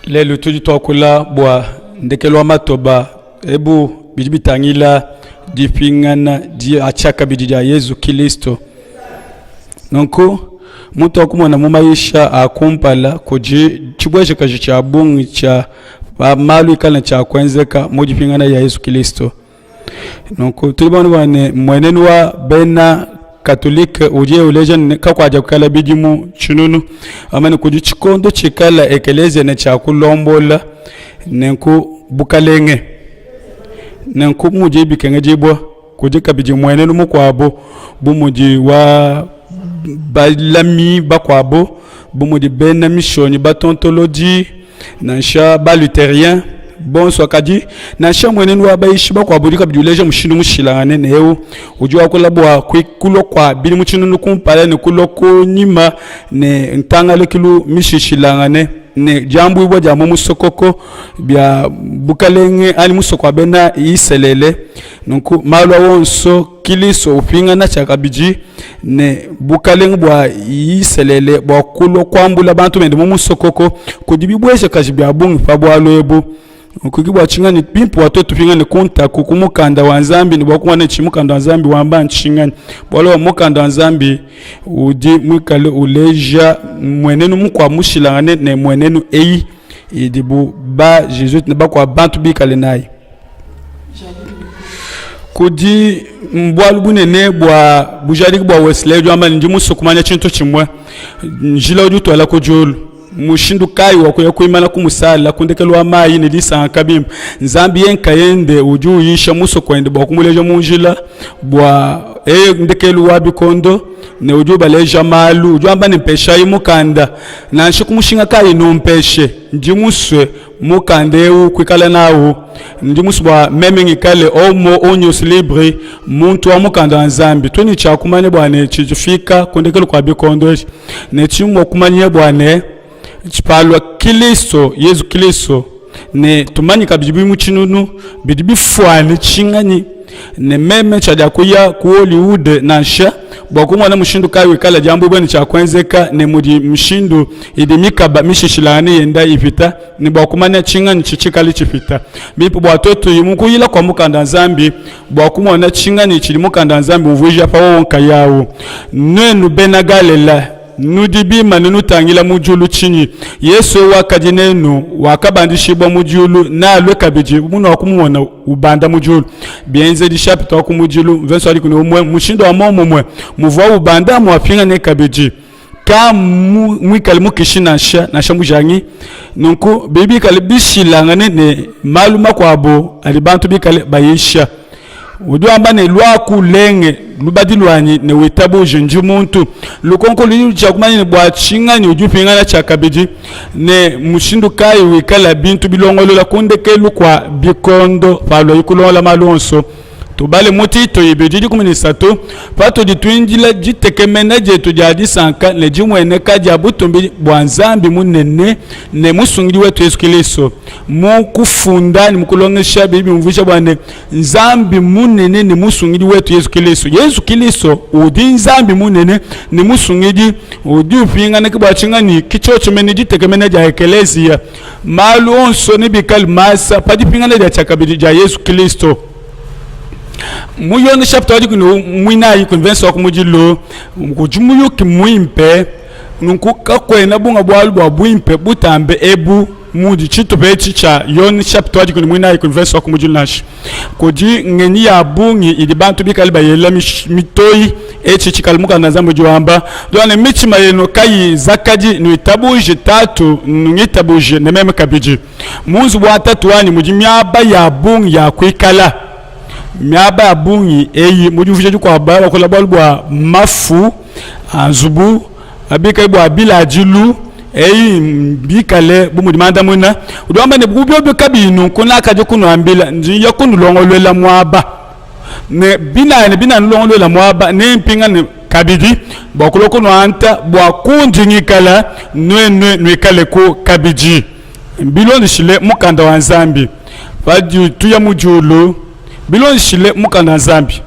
Lelu tudi tuakula bua ndekelu wa matoba ebu bidi bitangila dipingana dia tshiakabidi dia Yezu Kilisto. Nunku muntu wakumona mu mayisha a kumpala kudi tshibuejakaji tshia bungi tshia malu ikala tshia kuenzeka mu dipingana dia Yezu Kilisto. Nunku tudi bamone bua ne mmuenenu wa bena Katolike udi uleja ne kakuadia kuikala bidimu tshinunu, wamba ne kudi tshikondo tshikala ekeleziya ne tshia kulombola nenku bukalenge. Nenku mudi bikengedibua kudi kabidi mmuenenu mukuabu bu mudi wa balami bakuabu bu mudi bena mishonyi batontolodi nansha ba lutherien bonso. Kadi nansha mmuenenu wa bayishi bakuabu udi kabidi uleja mushindu mushilangane ne eu udi wakula bua kulua kua bidimu tshinunu kumpala ne kulua kunyima ne ntangalakilu mishishilangane ne diambuibua dia mu musokoko bia bukalenge anyi musoko wa bena Isalele. Nunku malu a wonso Kilisto upingana tshiakabidi ne bukalenge bua Isalele bua kulua kuambula bantu bende mu musokoko, kudi bibuejakaji bia bungi pa bualu ebu. Nunku ke bua tshinganyi bimpe bua tuetu tupingane ku ntaku ku mukanda wa Nzambi ne bua kumona tshidi mukanda wa Nzambi wamba ntshinganyi. Bualu bua mukanda wa Nzambi udi muikale uleja mmuenenu mukuabu mushilangane ne mmuenenu eyi idibu ba Jesuite ne bakuabu bantu bikale nayi. Kudi bualu bunene bua bujadiki bua Wesley udi wamba ne, ndi musue kumanya tshintu tshimue, njila udi utuala ku diulu. Mushindu kayi wa kuya kuimana ku musala ku ndekelu wa mayi ne disanka bimpe? Nzambi ye nkayende udi uyisha musoko wende bua kumuleja mu njila bua e ndekelu wa bikondo ne udi ubaleja malu. Udi wamba ne, mpeshayi mukanda nansha ku mushinga kayi numpeshe, ndi musue Mukanda eu kuikala nawu, ndi musue bua meme ngikale homo unius libri, muntu wa mukanda wa Nzambi. Tudi ne tshia kumanya bua ne tshifika ku ndekelu kua bikondo etshi, ne tshidi mua kumanya bua ne palua Kilisto, Yezu Kilisto, ne tumanye kabidi bidimu tshinunu bidi bifuane tshinganyi ne meme tshiadiakuya ku Hollywood nansha bua kumona mushindu kayi wikala diambuibua ne tshia kuenzeka ne mudi mishindu idi mikaba mishishilangane yenda ipita ne bua kumanya tshinganyi tshitshikale tshipita bimpe bua tuetu mu kuyila kua mukanda wa Nzambi bua kumona tshinganyi tshidi mukanda wa Nzambi umvuija pa wowo nkayawu. Nuenu bena Galela, nudi bimane nutangila mu diulu tshinyi? Yesu eu wakadi nenu wakabandishibua mu diulu, nealue kabidi munuakumumona ubanda mu diulu. Bienzedi chapitre wa kumudilu mvese wa 11 mushindu wa muomumue muvua ubanda muapingane kabidi ka muikale mukishi nansha nansha mujangi. Nunku bidi bikale bishilangane ne malu makuabu adi bantu bikale bayisha. Udi wamba ne, Luaku ulenge lubadi luanyi ne witabuje ndi muntu. Lukonko ludi lutshia kumanya ne, bua tshinganyi udi upingana tshiakabidi ne mushindu kayi wikala bintu bilongolola ku ndekelu kua bikondo paluayi kulongola malu onso. Tubale mu Tito 2:13, Patudi tuindila ditekemena dietu dia disanka ne dimueneka dia butumbi bua Nzambi munene ne Musungidi wetu Yesu Kilisto. Mu kufunda ne mu kulongesha bidi biumvuija bua ne, Nzambi munene ne Musungidi wetu Yesu Kilisto. Yesu Kilisto udi Nzambi munene ne Musungidi udi upingana ke bua tshinganyi ki tshiotshi mene ditekemena dia ekeleziya. Malu onso nebikale masa pa dipingana dia tshiakabidi dia Yesu Kilisto. Mu Yone chapitre wa dikumi ne muinayi ku mvese wa kumudilu kudi muyuki muimpe. Nunku kakuena bunga bualu bua buimpe butambe ebu mudi tshitupa etshi tshia Yone chapitre wa 14 ku mvese wa kumudilu nansha. Kudi ngenyi ya bungi idi bantu bikale bayela mitoyi. Etshi tshikale mukanda Nzambi udi wamba ne, mitshima yenu kayizakadi, nuitabuje Tatu, nungitabuje ne meme kabidi. Mu nzubu wa Tatu wanyi mudi miaba ya bungi ya kuikala. Miaba ya bungi eyi mu diumvuija dikuabu bakula bualu bua mafu a nzubu abikale bua biladilu eyi bikale bu mudi mandamuna. Udi wamba ne, bu biobi kabiyi nunku nakadi kunuambila, ndi nya kunulongoluela muaba, ne binaya ne binanulongoluela muaba, nempingane kabidi bua kulua kunuanta, bua kundi ngikala nuenu nuikaleku kabidi. Bilondeshile mukanda wa Nzambi, padi tuya mu diulu bilondeshile mukanda wa Nzambi,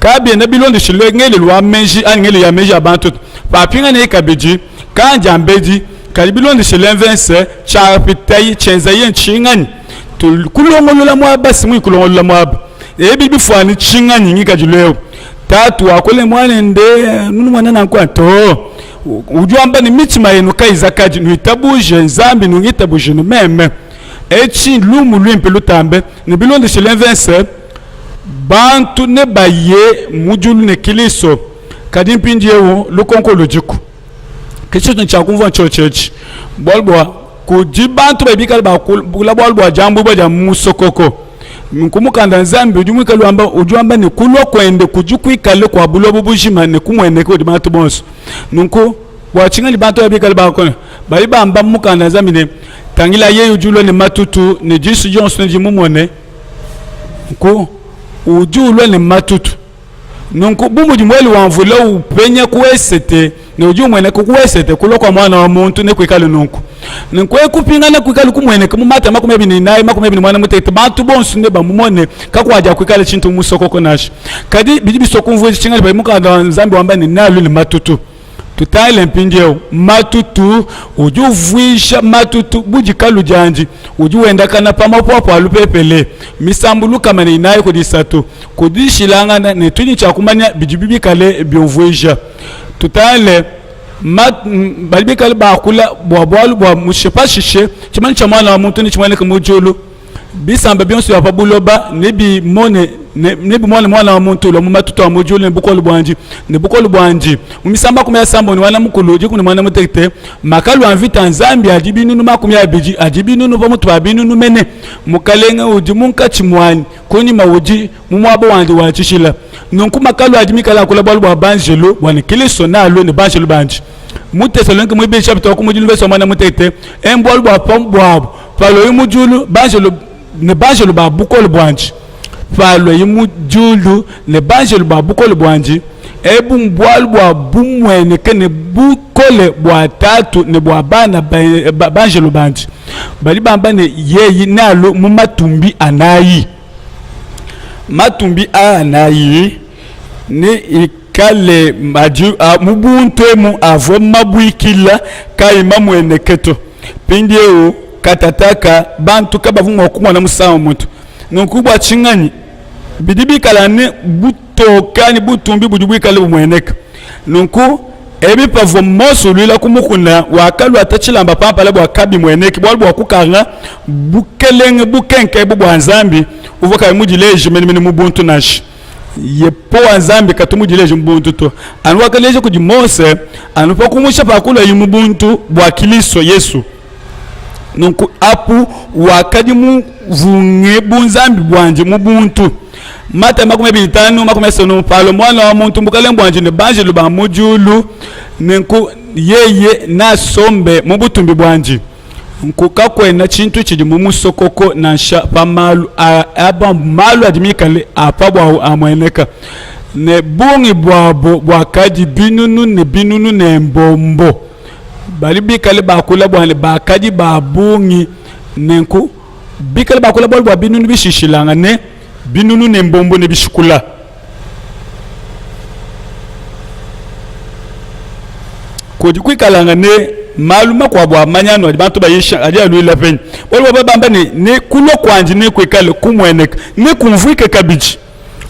kabiena bilondeshile ngelelu wa meji anyi ngelelu ya meji ya bantu. Papinganeye kabidi, ka diambedi. Kadi bilondeshile mvese, tshiapitaye tshienzaye ntshinganyi? Kulongolola muaba si muyi kulongolola muaba. Ebi bifuane tshinganyi ngikadilu eu? Tatu wakule muanende nunu nanku to. Udi wamba ne mitshima yenu kayizakadi, nuitabuje Nzambi, nungitabuje ne meme. Etshi lumu luimpe lutambe, ne bilondeshile mvese, bantu nebaye mu diulu ne Kilisto. Kadi mpindieu lukonko ludiku. Ke tshintu tshiakumvua ntshiotshi etshi, bualu bua kudi bantu badi bikale bakula bualu bua diambuibua dia mu musokoko. Nunku mukanda wa Nzambi udi muikale wamba, udi wamba ne kulua kuende kudi kuikale kua buloba bujima ne kumueneke kudi bantu bonso. Nunku bua tshinganyi bantu badi bikale bakula badi bamba mu mukanda wa Nzambi ne, tangila yeye udi ulua ne matutu ne disu dionso nedimumone. Nunku udi ulua ne matutu. Nunku bu mudi muele wa mvula upenya ku esete ne udi umueneka ku esete, kulua kua Muana wa muntu nekuikale nunku. Nunku ekupingana kuikale kumueneka mu Matayo 24 24, bantu bonso nebamumone, kakuadiakuikala tshintu mu musokoko nansha. Kadi bidi bisua kumvuija tshinganyi padi mukanda wa Nzambi wamba ne, nealue ne matutu? Tutangile mpindieu matutu. Udi uvuisha matutu bu dikalu diandi, udi wendakana pa mapuapua a lupepele. Misambu 104 kudi isatu. Kudi dishilangana ne tudi ne tshia kumanya bidibi bikale biumvuija. Tutangile badi bikale bakula bua bualu bua mushe pashishe tshimanyinu tshia Muana wa muntu netshimueneke mu diulu. Bisamba bionso bia pa buloba nebimone nebimone Muana wa muntu ulua mu matutu a mu diulu ne bukole buandi ne bukole buandi. Mu misambu 31 mukulu 16 makalu a mvita a Nzambi adi binunu 20 adi binunu pa mutu pa binunu mene. Mukalenge udi munkatshi muanyi kunyima udi mu muaba wandi wa tshijila. Nunku makalu adi mikale akula bualu bua banjelu bua ne Kilisto nealue ne banjelu bandi. Mu Tesalonike muibidi chapitre wa kumudilu verse wa muanda mutekete mbualu bua pa buabu paluaye mu diulu banjelu ne banjelu ba bukole buandi. Paluaye mu diulu ne banjelu ba bukole buandi, ebu mbualu bua bumueneke ne bukole bua Tatu ne bua bana ba banjelu bandi. Badi bamba ne yeye nealue mu matumbi anayi. Matumbi aa anayi neikale adi mu buntu emu avua mabuikila kayi mamueneke to. Mpindieu katataka bantu kabavua mua kumona musangu mutu. Nunku bua tshinganyi bidi bikala ne butoke anyi butumbi budi buikale bumueneka? Nunku ebi pavua Mose uluila ku mukuna, wakaluata tshilamba pa mpala bua kabimueneki, bualu bua kukanga bukelenge bukenke ebu bua Nzambi uvua kayi mudileje menemene mu buntu nansha. Yehowa Nzambi katu mudileje mu buntu to, anu wakaleja kudi Mose anu pa kumusha pakuluaye mu buntu bua Kilisto Yesu. Nunku apu wakadi muvunge bunzambi buandi mu buntu. Matayo 25 35 palua Muana wa muntu mukalenge buandi ne banjelu ba mu diulu, nenku yeye nasombe mu butumbi buandi. Nku kakuena tshintu tshidi mu musokoko nansha pa malu a aba malu adi mikale a pa buawu amueneka, ne bungi buabo buakadi binunu ne binunu ne mbombo. Badi bikale bakula bua ne bakadi ba bungi, nenku bikale bakula bualu bua binunu bishishilangane, binunu ne mbombo ne bishikula. Kudi kuikalanga ne malu makuabu a manyanu adi bantu bayisha adi aluila penyi? Bualu bua bamba ne, ne kulua kuandi nekuikale kumueneka, nekumvuike kabidi.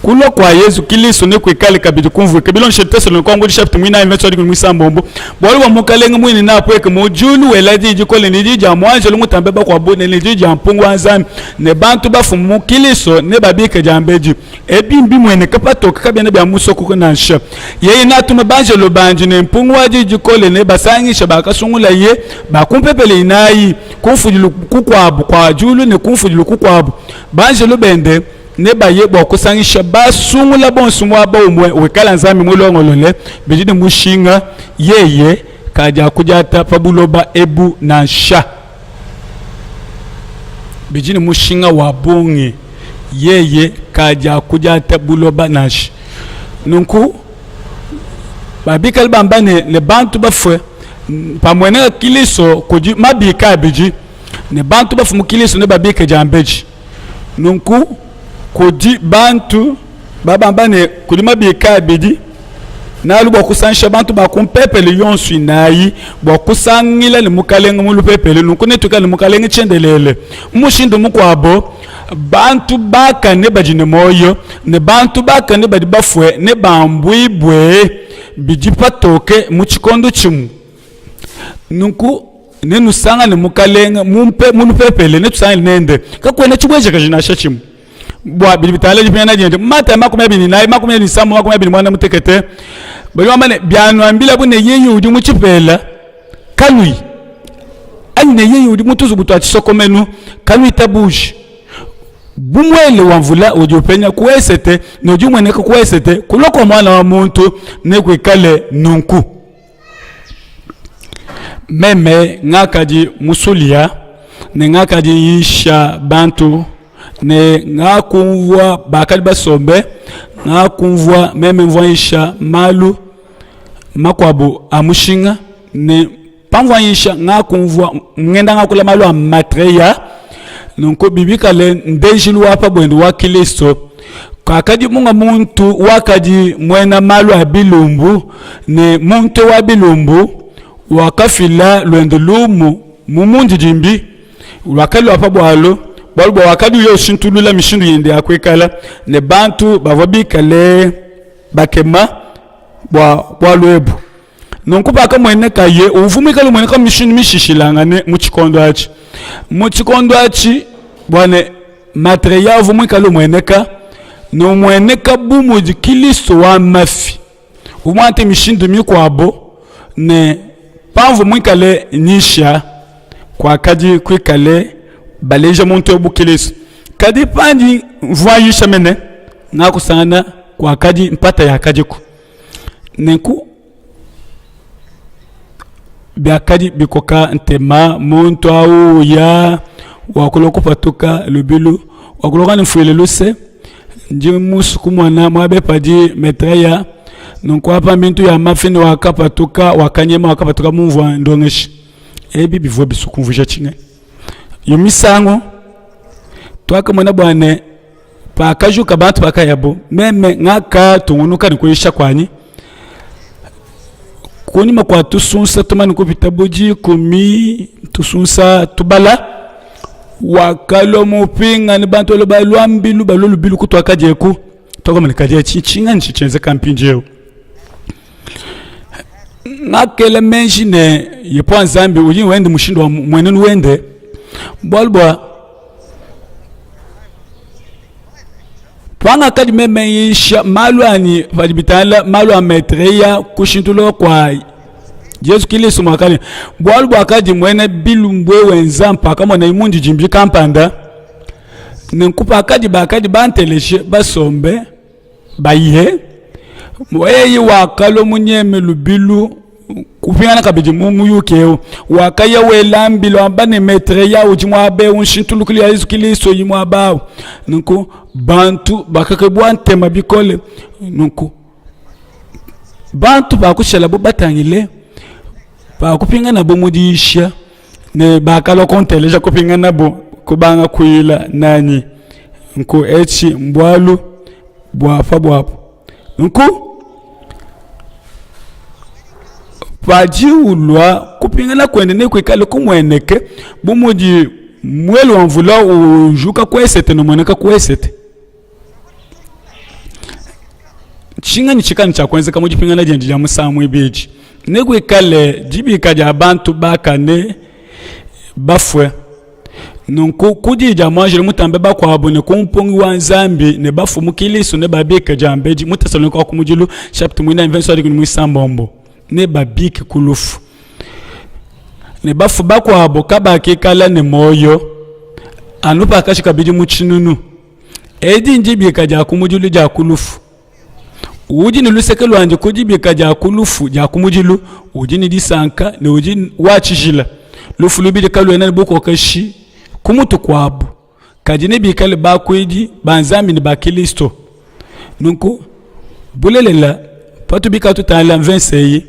Kulua kua Yezu Kilisto nekuikale kabidi kumvuika bilondeshile Tesalonike wa ngudi chapitre muinayi verse wa dikumi muisambombo. Bualu bua Mukalenge muine neapueke mu diulu wela diyi dikole ne diyi dia muanjelu mutambe bakuabu bunene ne diyi dia mpungu wa Nzambi, ne bantu bafue mu Kilisto nebabike diambedi. Ebi mbimueneke patoke, kabiena bia musokoko nansha. Yeye neatume banjelo bandi ne mpungu wa diyi dikole, nebasangishe bakasungulaye ba ku mpepele inayi, ku mfudilu kukuabu kua diulu ne ku mfudilu kukuabu. Banjelo bende nebaye bua kusangisha basungula bonso muaba umue wikala Nzambi mulongolole. Bidi ne mushinga, yeye kadiakudiata pa buloba ebu nansha. Bidi ne mushinga wa bungi, yeye kadiakudiata buloba nansha. Nunku babikale bamba ne, ne bantu bafue pamueneka Kilisto kudi mabika abidi, ne bantu bafue mu Kilisto nebabike diambedi. Nunku kudi bantu babamba ne kudi mabika abidi. Nalu bua kusangisha bantu ba ku mpepele yonso inayi bua kusangila ne Mukalenge mu lupepele, nunku netuikale ne Mukalenge tshiendelele. Mu mushindu mukuabo, bantu bakane badi ne muoyo ne bantu bakane badi bafue nebambuibue bidi patoke mu tshikondo tshimue. Nunku nenusangane Mukalenge mu lupepele, netusangile nende, kakuena tshibuejakaji nansha tshimue. Bua bidi bitangila dipingana diende, mu Matayo 24, 27, 36, badi bamba ne, Bianuambilabu ne, Yeye udi mu tshipela, kanuyi, anyi ne, Yeye udi mu tuzubu tua tshisokomenu, kanuitabuji. Bu muele wa mvula udi upenya ku esete ne udi umueneka ku esete, kulua kua Muana wa muntu nekuikale nunku. Meme ngakadi mu Sulia ne ngakadi nyisha bantu ne ngakumvua bakadi basombe, ngakumvua meme mvua nyisha malu makuabu a mushinga ne pamvua nyisha ngakumvua ngenda ngakula malu a Matreya. Nunku bibikale ndejilu wa pa buende wa Kilisto, kakadi munga muntu wakadi muena malu a bilumbu ne muntu wa bilumbu wakafila luende lumu mu mundidimbi wakalua pa bualu, bualu bua wakadi uya ushintulula mishindu yende ya kuikala, ne bantu bavua bikale bakema bua bualu ebu. Nunku pakamuenekaye, uvua muikale umueneka mu mishindu mishishilangane mu tshikondo atshi. Mu tshikondo atshi, bua ne Matreya uvua muikale umueneka ne umueneka bu mudi Kilisto wa mafi, uvua muangate mishindu mikuabo, ne pamvua muikale nyisha, kuakadi kuikale baleja muntu eu bu Kilisto. Kadi pandi mvua nyisha mene, ngakusangana kuakadi mpata yakadiku. Nenku biakadi bikoka ntema muntu au uya wakulua kupatuka lubilu wakulua mfuile luse ndi musue kumona muaba padi metreya nunku apa mbintu ya mafi ne wakapatuka wakanyema wakapatuka mumvua ndongesha ebi bivua bisua kumvuija tshinyi yo misangu tuakamona bua ne Pakajuka bantu pakayabu, meme ngakatungunuka ne kuyisha kuanyi. Kunyima kua tusunsa tumane kupita bu dikumi, tusunsa tubala, wakalua mupingane bantu balua baluambilu balua lubilu kutuakadi eku tuakamona kadi etshi ntshinganyi tshienzeka mpindieu. Ngakela meji ne Yehowa Nzambi udi wende mushindu wa muenenu wende, bualu bua Pangakadi meme nyisha malu anyi padi bitangila malu a Maitreya kushintuluka kua Yezu Kilisto muakane, bualu buakadi muena bilumbu wenza mpakamona mundidimbi kampanda, nenku pakadi bakadi banteleje basombe bayihe, yeye wakalua munyeme lubilu kupingana kabidi mu muyuki eu wakaya wela mbila wamba ne Maitreya udi muaba eu nshintulukilu ya Yezu Kilisto yi muaba au. Nunku bantu bakakebua ntema bikole, nunku bantu bakushalabu batangile bakupinganabu mu diyisha ne bakalua kunteleja kupinganabu kubanga kuyila nanyi. Nku etshi mbualu bua pa buabu. Nunku padi ulua kupingana kuende nekuikale kumueneke bu mudi muele wa mvula ujuka ku esete ne umueneka ku esete. Ntshinganyi tshikala tshia kuenzeka mu dipingana diende dia musangu muibidi? Nekuikale dibika dia bantu bakane bafue. Nunku ku diyi dia muanjelu mutambe bakuabu ne ku mpungi wa Nzambi ne bafue mu Kilisto nebabike diambedi. Mu Tesalonike wa kumudilu chapitre muinayi mvese wa dikumi ne muisambombo nebabike ku lufu ne bafue bakuabu kabakikala ne muoyo anu pakashika bidimu tshinunu. Edi ndibika dia kumudilu dia ku lufu. Udi ne luseke luandi ku dibika dia ku lufu dia kumudilu udi ne disanka ne udi wa tshijila. Lufu luibidi kaluena ne bukokeshi ku mutu kuabu, kadi nebikale bakuidi ba Nzambi ne ba Kilisto. Nunku bulelela, patubika tutangila mvese eyi,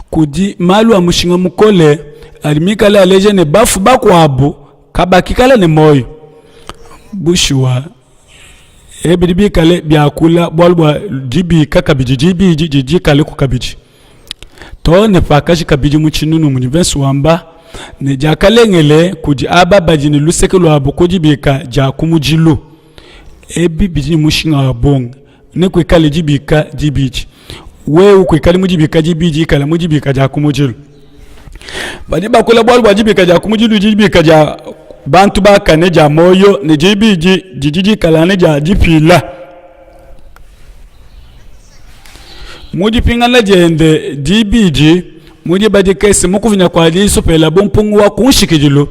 kudi malu a mushinga mukole adi mikale aleja ne bafu bakuabu kabakikala ne muoyo. Bushuwa. Ebi bidi bikale biakula bualu bua dibika kabidi dibidi didi dikaleku kabidi too ne pakajika bidimu tshinunu mudi mvese wamba ne diakalengele kudi aba badi ne luseke luabu ku dibika dia kumudilu. Ebi bidi ne mushinga wa bungi ne kuikale dibika dibidi. Wewe kuikali mu dibika dibidi, ikala mu dibika dia kumudilu. Badi bakula bualu bua dibika dia kumudilu, dibika dia bantu bakane dia muoyo, ne dibidi didi dikala ne dia dipila. Mu dipingana diende dibidi mu diba dikese mu kuvinya kua disu pelabu mpungi wa ku nshikidilu,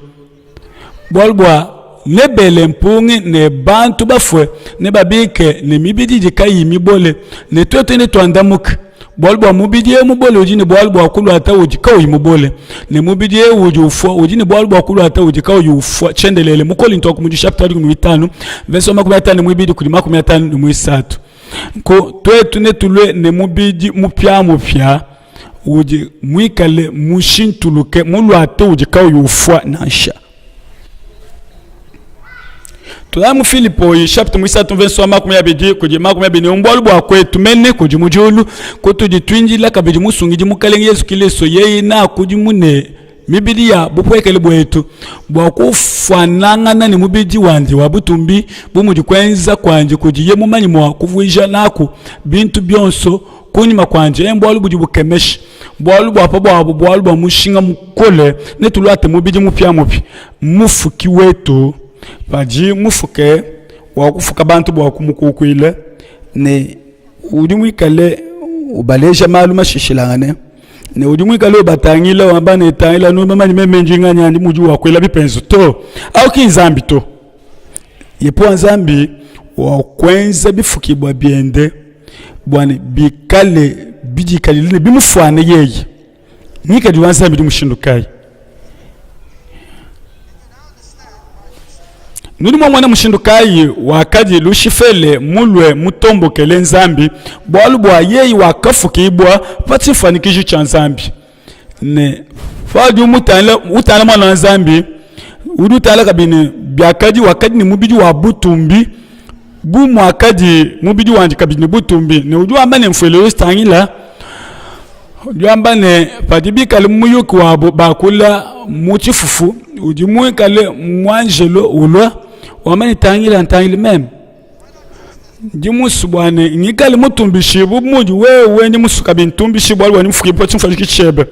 bualu bua nebele mpungi ne bantu bafue nebabike ne mibidi idi kayiyi mibole, ne tuetu netuandamuke. Bualu bua mubidi eu mubole udi ne bualu bua kuluata udi kauyi mubole, ne mubidi eu udi ufua udi ne bualu bua kuluata udi kauyi ufua tshiendelele. Mu Kolinto wa kumudilu chapitre 15 verset 52 kudi 53. Nku tuetu netulue ne mubidi mupiamupia udi muikale mushintuluke muluate udi kauyi ufua nansha. Tulaya mu Filipoi chapitre muisatu verset wa 20 kudi 20 bualu bua kwetu mene kudi mu diulu kutudi tuindila kabidi musungidi Mukalenge Yesu Kilisto yeye nakudimune mibidi ya bupuekele buetu bua kufuanangana ne mubidi wandi wa butumbi bu mudi kuenza kuandi kudiye mumanye mua kuvuija naku bintu bionso kunyima kuandi. Mbualu budi bukemesha, bualu bua pa buabu, bualu bua mushinga mukole. Netuluate mubidi mupiamupia. Mufuki wetu padi mufuke wa kufuka bantu bua kumukukuila ne udi muikale ubaleja malu mashishilangane ne udi muikale ubatangila wamba ne tangila numamanye meme ndi nganyi andi mudi wakuela bipenzu to au ki nzambi to yepowa nzambi wa kuenza bifukibua biende bua ne bikale bidikalile ne bimufuane yeye ngikadilu wa nzambi udi mushindu kayi Nudi muamona mushindu kayi wakadi Lushifele mulue mutombokele Nzambi, bualu bua yeye wakafukibua pa tshifuanyikiji tshia Nzambi. Ne padi umutangila utangila muana wa Nzambi, udi utangila kabidi ne biakadi wakadi ne mubidi wa butumbi bu muakadi mubidi wandi kabidi ne butumbi, ne udi wamba ne mfuele tangila Udi wamba ne, padi bikale mu muyuki wabu bakula mu tshifufu, udi muikale muanjelo ulua wamba ne, tangila ntangile meme ndi musue bua ne ngikale mutumbishibue bu mudi wewe ndi musue kabidi ntumbishibue bualu bua ndi mufukibue tshimfuanyiki tshiebe.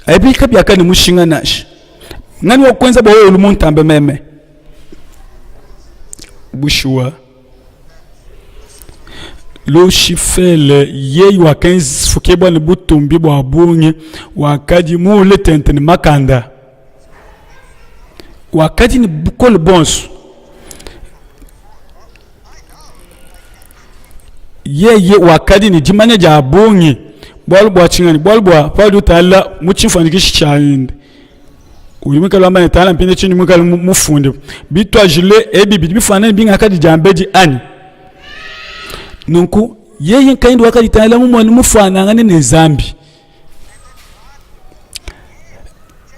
Ebi kabiakadi ne mushinga nansha. Nganyi wakuenza bua wewe ulu muntambe meme? Bushuwa. Lushifele yeye wakafukibua ne butumbi bua bungi, wakadi muule tente ne makanda, wakadi ne bukole buonso. Yeye wakadi ne dimanya dia bungi. Bualu bua tshinganyi? Bualu bua paudi utangila mu tshimfuanyikishi tshiende udi muikale wamba ne tangila mpindieu tshindi muikale mufunde bituajile ebi bidi bifuanane ne bingakadi diambedi anyi? Nunku yeye nkayende wakaditangila mumone mufuanangane ne Nzambi.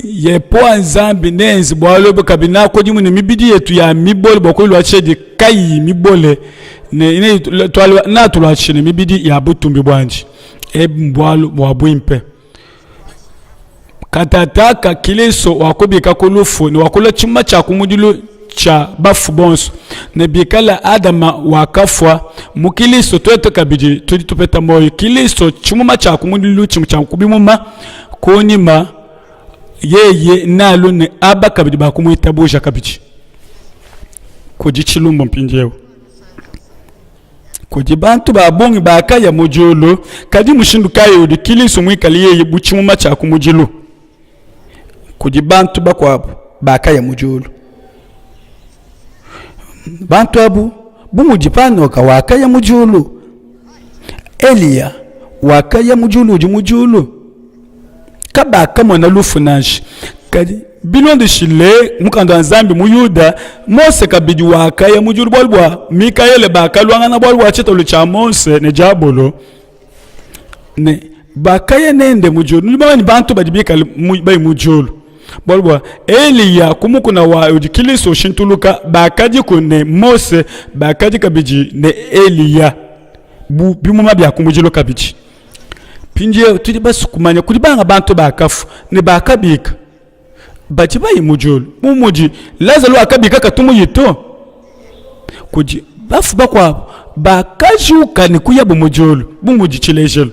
Yepowa Nzambi neenze bualu ebu kabidi nakudimu ne mibidi yetu ya mibole bua kuyuluatshisha idi kayiyi mibole ne natuluatshishe ne mibidi ya butumbi buandi. Ebu mbualu bua buimpe. Katataka Kilisto wakubika ku lufu ne wakulua tshimuma tshia kumudilu tshia bafu bonso, ne bikala Adama wakafua mu Kilisto, tuetu kabidi tudi tupeta muoyo. Kilisto tshimuma tshia kumudilu tshimue tshia ku bimuma kunyima yeye nalu ne aba kabidi bakumuitabuja kabidi. Kudi tshilumbu mpindieu. Kudi bantu ba bungi bakaya mu diulu, kadi mushindu kayi udi Kilisto muikale yeye bu tshimuma tshia kumudilu? Kudi bantu bakuabu bakaya mu diulu. Bantu abu bu mudi Panoka wakaya mu diulu, Eliya wakaya mu diulu udi mu diulu, kabakamona lufu nansha. Kadi bilondeshile mukanda wa Nzambi mu Yuda, Mose kabidi wakaya mu diulu bualu bua Mikaele bakaluangana bualu bua tshitalu tshia Mose ne diabolo ne bakaya nende mu diulu. Nudi bamanye bantu badi bikale bayi mu diulu. Bualu bua Eliya ku mukuna wa udi Kilisto ushintuluka, bakadiku ne Mose, bakadi kabidi ne Eliya bu bimuma bia kumudilu kabidi. Mpindieu tudi basue kumanya kudi banga bantu bakafua ne bakabika badi bayi mu diulu bu mudi Lazalo wakabika katumuyi to. Kudi bafu bakuabu bakajuka ne kuyabu mu diulu bu mudi tshilejelu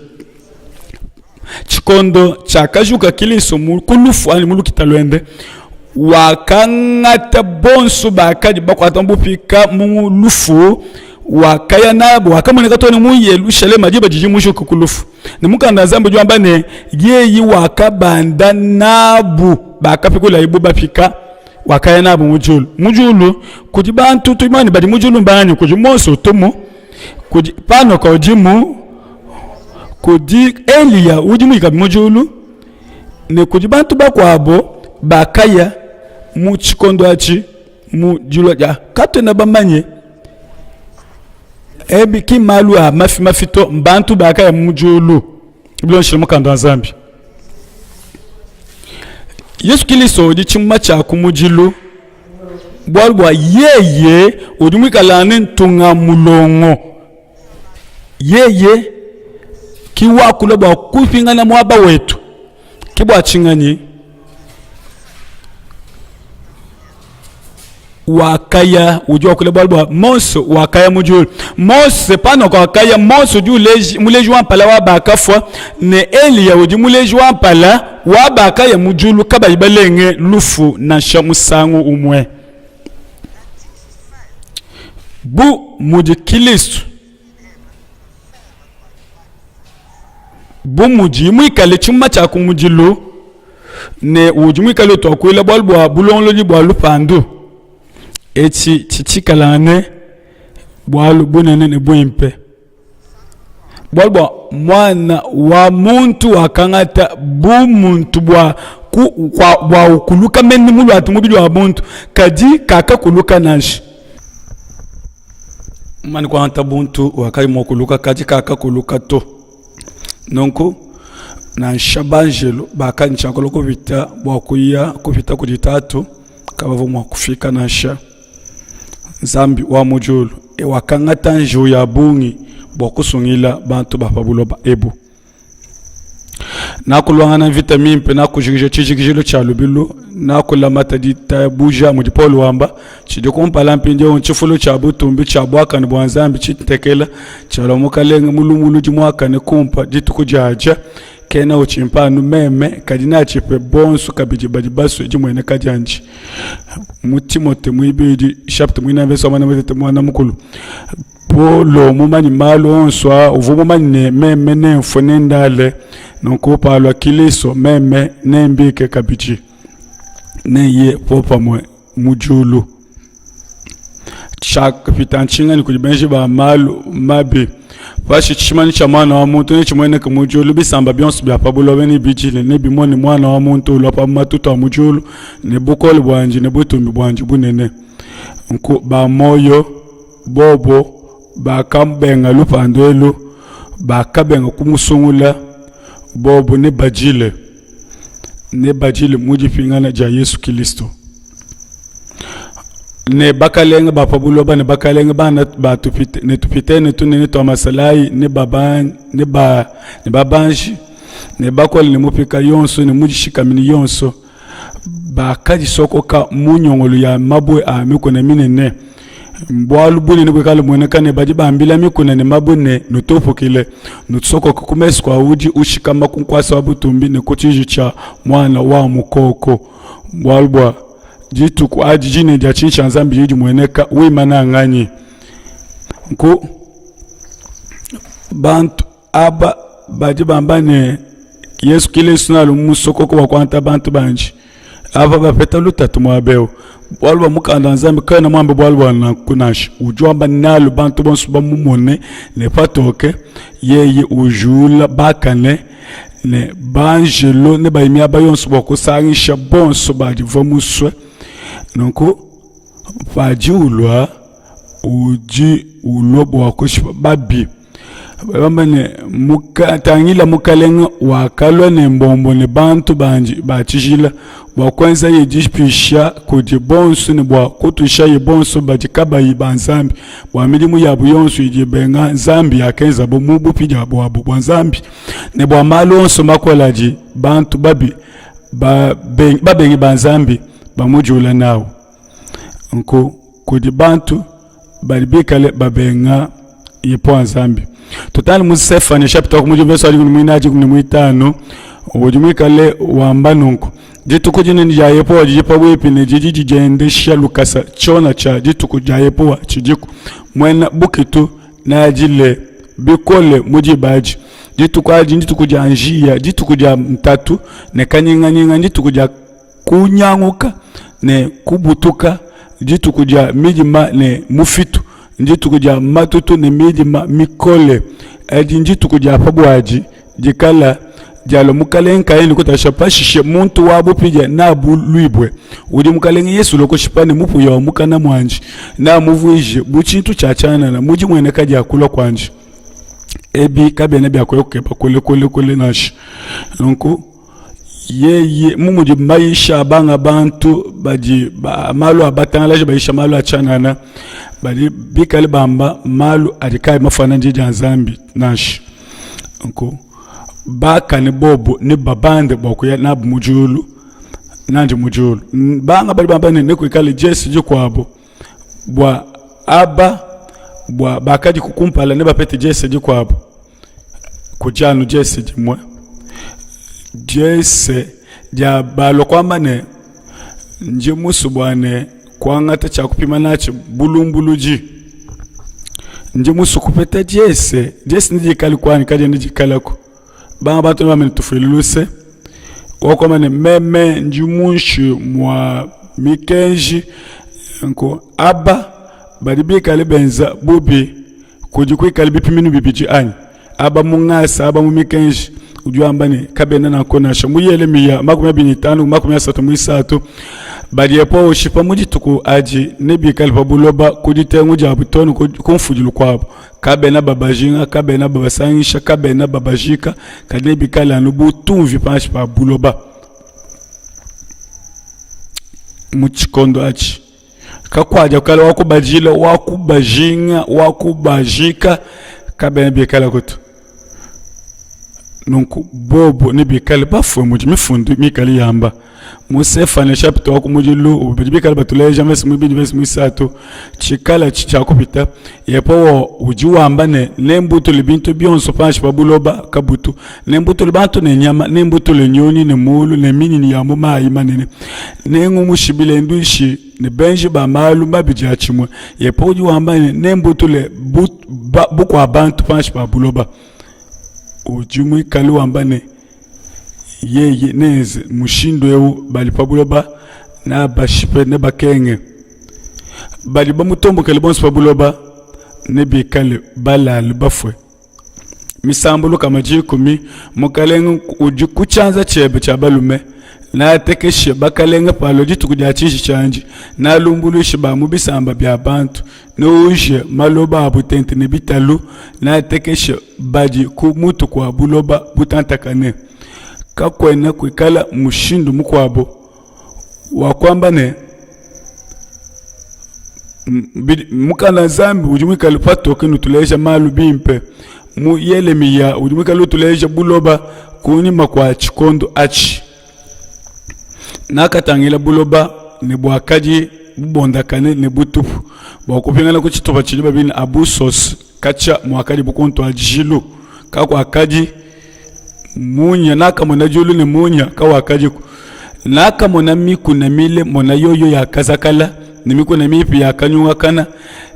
tshikondo tshiakajuka Kilisto ku lufu anyi mu lukita luende wakangata bonso bakadi bakuata bupika mu lufu wakaya nabo wakamoneka too ne mu Yelushalema diba didi mujuka ku lufu ne mukanda wa Nzambi udi wamba ne yeye wakabanda nabu bakapikulaye bu bapika wakaya nabu mu diulu mu diulu kudi bantu tumanye badi mu diulu mbanganyi kudi Mose utumu kudi Panoka udimu kudi Eliya udi muikale mu diulu ne kudi bantu bakuabo bakaya mu tshikondo atshi mu dilua dia katuena bamanye ebi ki malu a mafi mafi to mbantu bakaya mu diulu bilondeshile mukanda wa Nzambi. Yesu Kilisto udi tshimuma tshia ku mudilu bualu bua yeye udi muikale ne ntunga mulongo yeye ki wakula bua kupingana muaba wetu ke bua tshinganyi wakaya udi wakula bualu bua Mose wakaya mu diulu Mose pano wakaya Mose udi uleji muleji wa mpala wa bakafua ne Eliya udi muleji wa mpala wa bakaya mu diulu kabayi balenge lufu nansha musangu umue bu mudi Kilisto bu mudi muikale tshimuma tshia kumudilu ne udi muikale utuakuila bualu bua bulongolodi bua lupandu, etshi tshitshikalangane bualu bunene ne buimpe. Bualu bua muana wa muntu wakangata bumuntu bua ku, bua ukuluka mene muluate mubidi wa muntu, kadi kakakuluka nansha. Mumane kuangata buntu wakadi mua kuluka, kadi kakakuluka to. Nunku nansha banjelu bakanyisha kulua kupita bua kuya kupita kudi Tatu, kabavua mua kufika nansha. Nzambi wa mu diulu e wakangata njiwu ya bungi bua kusungila bantu ba pa buloba ebu. Nakuluangana mvita mimpe, nakujikija tshijikijilu tshia lubilu, nakulamata ditabuja, mudi Paulo wamba. Tshidi kumpala mpindieu ntshifulu tshia butumbi tshia buakane bua Nzambi tshintekela, tshialua Mukalenge mulumbuludi muakane kumpa dituku diadia. Kena utshimpa anu meme, kadi neatshipe bonso kabidi badi basue dimueneka diandi. Mu Timote muibidi chapitre muinayi verse wa muanda mutekete muanda mukulu Paulo mumanye malu onso aa uvua mumanye ne, meme nemfue nendale, nunku palua Kilisto meme nembike kabidi, nenye popamue mu diulu. Tshiakapita ntshinganyi kudi benji ba malu mabi? Pashishe tshimanyinu tshia Muana wa muntu netshimueneke mu diulu, bisamba bionso bia pa buloba nebidile, nebimone Muana wa muntu ulua pa matutu a mu diulu ne bukole buandi ne butumbi buandi bunene. Nku ba muoyo bobo bakabenga lupandu elu, bakabenga kumusungula, bobo nebadile, nebadile mu dipingana dia Yesu Kilisto. Ne bakalenge ba pa buloba ne bakalenge bana ba tupite ne tupitene tunene tua masalayi ne baba ne ba ne babanji ne bakole ne mupika yonso ne mudishikamini yonso bakadisokoka mu nyongolo ya mabue a mikuna minene. Bualu bunene buikale mueneka ne badi bambila mikuna ne mabue ne, Nutupukile, nutusokoke ku mesu kua udi ushikama ku nkuasa wa butumbi ne ku tshiji tshia Muana wa Mukoko. Bualu bua dituku adi dinene dia tshinyi tshia Nzambi didi dimueneka, wimana nganyi? Nku bantu aba badi bamba ne Yesu Kilisto nalu musokoko wa kuanta bantu bandi aba bapeta lutatu muaba eu bualu bua mukanda wa Nzambi kena muambe bualu bua nanku nansha udi wamba nalu bantu bonso bamumone ne patoke yeye ujula bakane ne banjelo ne bayi miaba yonso bua kusangisha bonso badivua musue nunku padi ulua udi ulua bua kushipa babi. Bamba ne, muka, tangila mukalenge wakalua ne mbombo ne bantu bandi ba tshijila bua kuenzaye dipisha kudi bonso ne bua kutuishaye bonso badi kabayi ba Nzambi bua midimu yabu yonso idi ibenga Nzambi yakenzabo mu bupidia buabu bua Nzambi ne bua malu onso makole adi bantu babi babengi ba Nzambi bamudiula nawu. Nku kudi bantu badi bikale babenga Yehowa Nzambi. Tutale mu Sefanya chapitre wa kumudimu verse wa dikumi ne muinayi dikumi ne muitanu udi muikale wamba nunku dituku dinene dia Yehowa didi pabuipi ne didi didiendesha lukasa tshiona tshia dituku dia Yehowa tshidiku muena bukitu neadile bikole mu diba adi dituku adi ndituku dia njiya dituku dia ntatu ne kanyinganyinga ndituku dia kunyanguka ne kubutuka, dituku dia midima ne mufitu, dituku dia matutu ne midima mikole. Edi ndituku dia pa buadi dikala dialua Mukalenge nkayende kutasha. Pashishe muntu wa bupidia neabuluibue, udi Mukalenge Yesu ulua kushipa ne mupuya wa mukana muandi, neamuvuije bu tshintu tshia tshianana mu dimueneka dia kulua kuandi. Ebi kabiena bia kuya kukeba kule kule kule nansha. Nunku yeye mu mudi mayisha banga bantu badi ba, malu a batangalaji bayisha malu a tshianana badi bikale bamba malu adi kayi mafuana ndi dia Nzambi nansha. Nku bakane bobu ne babande bua kuya nabu mu diulu nandi mu diulu. Banga badi bamba ne nekuikale diesi dikuabu bua aba bua bakadi kumpala ne bapete diesi dikuabu. Kudi anu diese dimue, diese dia balua kuamba ne, ndi musue bua ne kuangata tshia kupima natshi bulumbuludi. Ndi musue kupeta diese, diese nedikale kuanyi kadiena dikalaku. Banga bantu nebambe ne, tufuile luse. Wakuamba ne, meme ndi muinshi mua mikenji, nku aba badi bikale benza bubi Kudi kuikale bipiminu bibidi anyi? Aba mu ngasa, aba mu mikenji. Udi wamba ne, kabena nanku nansha. Mu Yelemiya 25 31, badi Yehowa ushipa mu dituku adi nebikale pa buloba ku ditengu diabu too ne ku mfudilu kuabu. Kabena babajinga, kabena babasangisha, kabena babajika, kadi nebikale anu bu tumvi panshi pa buloba. Mu tshikondo atshi Kakuadia kale wa kubajila, wa kubajinga, wa kubajika kabena bikala kutu. Nunku bobo nebikale bafue mudi mifundu mikale yamba. Mu Sefanya chapitre wa kumudilu badi bikale batuleja mvese muibidi mvese muisatu tshikala tshia kupita Yehowa udi wamba ne nembutule bintu bionso panshi pa buloba kabutu nembutule bantu ne nyama nembutule nyunyi ne mulu ne minyinyi ya mu mayi manene nengumushe bilenduishi ne benji ba malu mabi diatshimue Yehowa udi wamba ne nembutule bukua bantu panshi pa buloba udi muikale wamba ne yeye neenze mushindu eu badi pa buloba neabashipe nebakenge badi bamutombokele bonso pa buloba nebikale balale bafue misambu 110 mukalenge udi ku tshianza tshiebe tshia balume neatekeshe bakalenge palua dituku dia tshiji tshiandi nealumbuluishe ba mu bisamba bia bantu neuwuje maloba abu tente ne bitalu neatekeshe badi ku mutu kua buloba butantakane kakuena kuikala mushindu mukuabo wa kuamba ne mukanda Nzambi udi muikale patoke nutuleja malu bimpe mu Yelemiya udi muikale utuleja buloba kunyima kua tshikondo atshi nakatangila buloba ne buakadi bubondakane ne butupu bua kupingana ku tshitupa tshidi babine abusos katshia muakadi bu ku ntuadijilu kakuakadi munya nakamona diulu ne munya kawakadiku nakamona mikuna mile mona yoyo yakazakala ne mikuna mipi yakanyungakana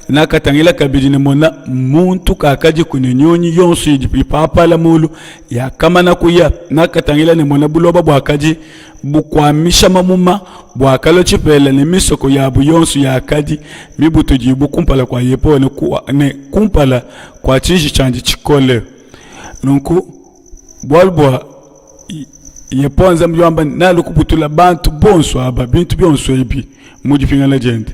nakatangila kabidi ne mona muntu kakadiku ne nyunyi yonso idi ipapala mulu yakamana kuya nakatangila ne mona buloba buakadi bukuamisha mamuma buakalua tshipela ne misoko yabu yonso yakadi mibutudibue kumpala kua Yehowa ne kumpala kua tshiji tshiandi tshikole. Nunku bualu bua Yehowa Nzambi wamba nalu kubutula bantu bonso aba bintu bionso ebi mu dipingana diende,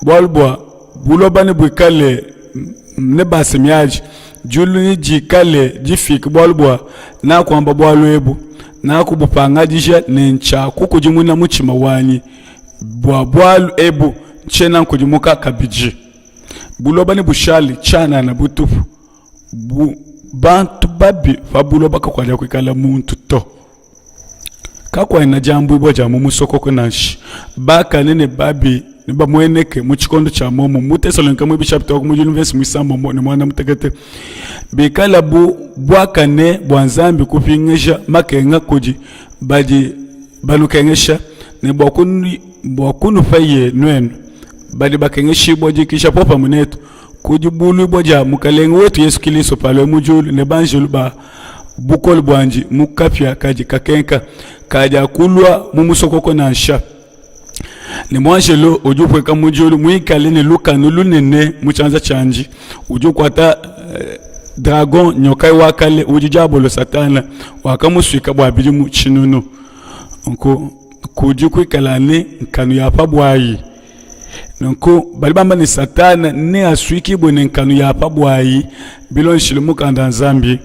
bualu bua buloba nebuikale. Nebase miadi, diulu nedikale difike bualu bua nakuamba bualu ebu, nakubupangadija ne ntshiakukudimuna mutshima wanyi bua bualu ebu, ntshiena nkudimuka kabidi. Buloba nebushale tshianana butupu, bu bantu babi pa buloba kakuadia kuikala muntu to. Kakuena diambuibua dia mu musokoko nansha. Bakane ne babi nebamueneke mu tshikondo tshia muomumue. Mu Tesalonike muibidi chapitre wa kumudilu mvese muisambombo ne muanda mutekete. Bikala bu buakane bua Nzambi kupingaja makenga kudi badi banukengesha ne bua kunu, bua kunupaye nuenu badi bakengeshibua dikisha popamue netu ku dibuluibua dia Mukalenge wetu Yesu Kilisto palue mu diulu ne banjelu ba bukole buandi mu kapia kadi kakenka, kadiakulua mu musokoko nansha. Ne muanjelo udi upueka mu diulu muikale ne lukanu lunene mu tshianza tshiandi, udi ukuata eh, dragon, nyoka wa kale, udi diabolo Satana, wakamusuika bua bidimu tshinunu. Nku kudi kuikala ne nkanu ya pa buayi. Nunku badi bamba ne Satana neasuikibue ne nkanu ya pa buayi bilondeshile mukanda wa Nzambi.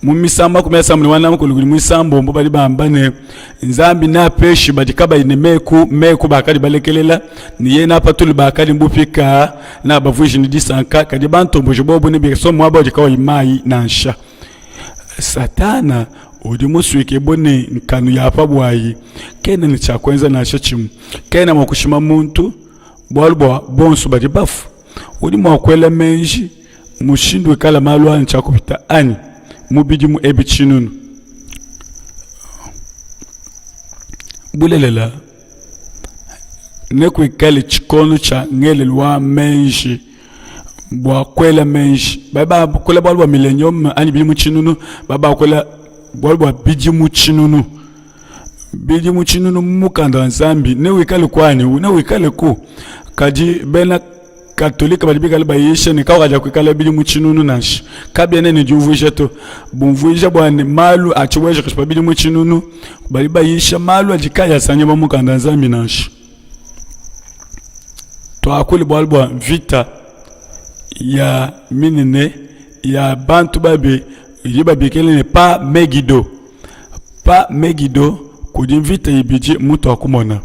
Mu misambu 34 kudi muisambombo badi bamba ne Nzambi neapeshe badi kabayi ne meku meku bakadi balekelela ne yeye neapatule bakadi bupika neabavuije ne disanka, kadi bantomboji bobu nebasombe muaba udi kawuyi mayi nansha. Satana udi musuikibue ne nkanu ya pa buayi kena ne tshia kuenza nansha tshimue. Kena mua kushima muntu, bualu bua bonso badi bafue. Udi mua kuela meji mushindu wikala malu aa ne tshia kupita anyi mu bidimu ebi tshinunu? Bulelela, nekuikale tshikondo tshia ngelelu wa meji bua kuela meji. Badi bakula bualu bua milenium anyi bidimu tshinunu, badi bakula bualu bua bidimu tshinunu. Bidimu tshinunu mu mukanda wa Nzambi newikale kuanyi, newikale ku. Kadi bena Katolika badi bikale bayisha ne kawaja kuikala bidimu tshinunu nansha, kabiena ne diumvuija to. Bumvuija bua ne malu a tshibueja pa bidimu tshinunu, badi bayisha malu adi kayi asangibua mu mukanda wa Nzambi nansha. Tuakule bualu bua mvita ya minene ya bantu babi idi babikila ne pa Megido. Pa Megido kudi mvita ibidi mutuakumona.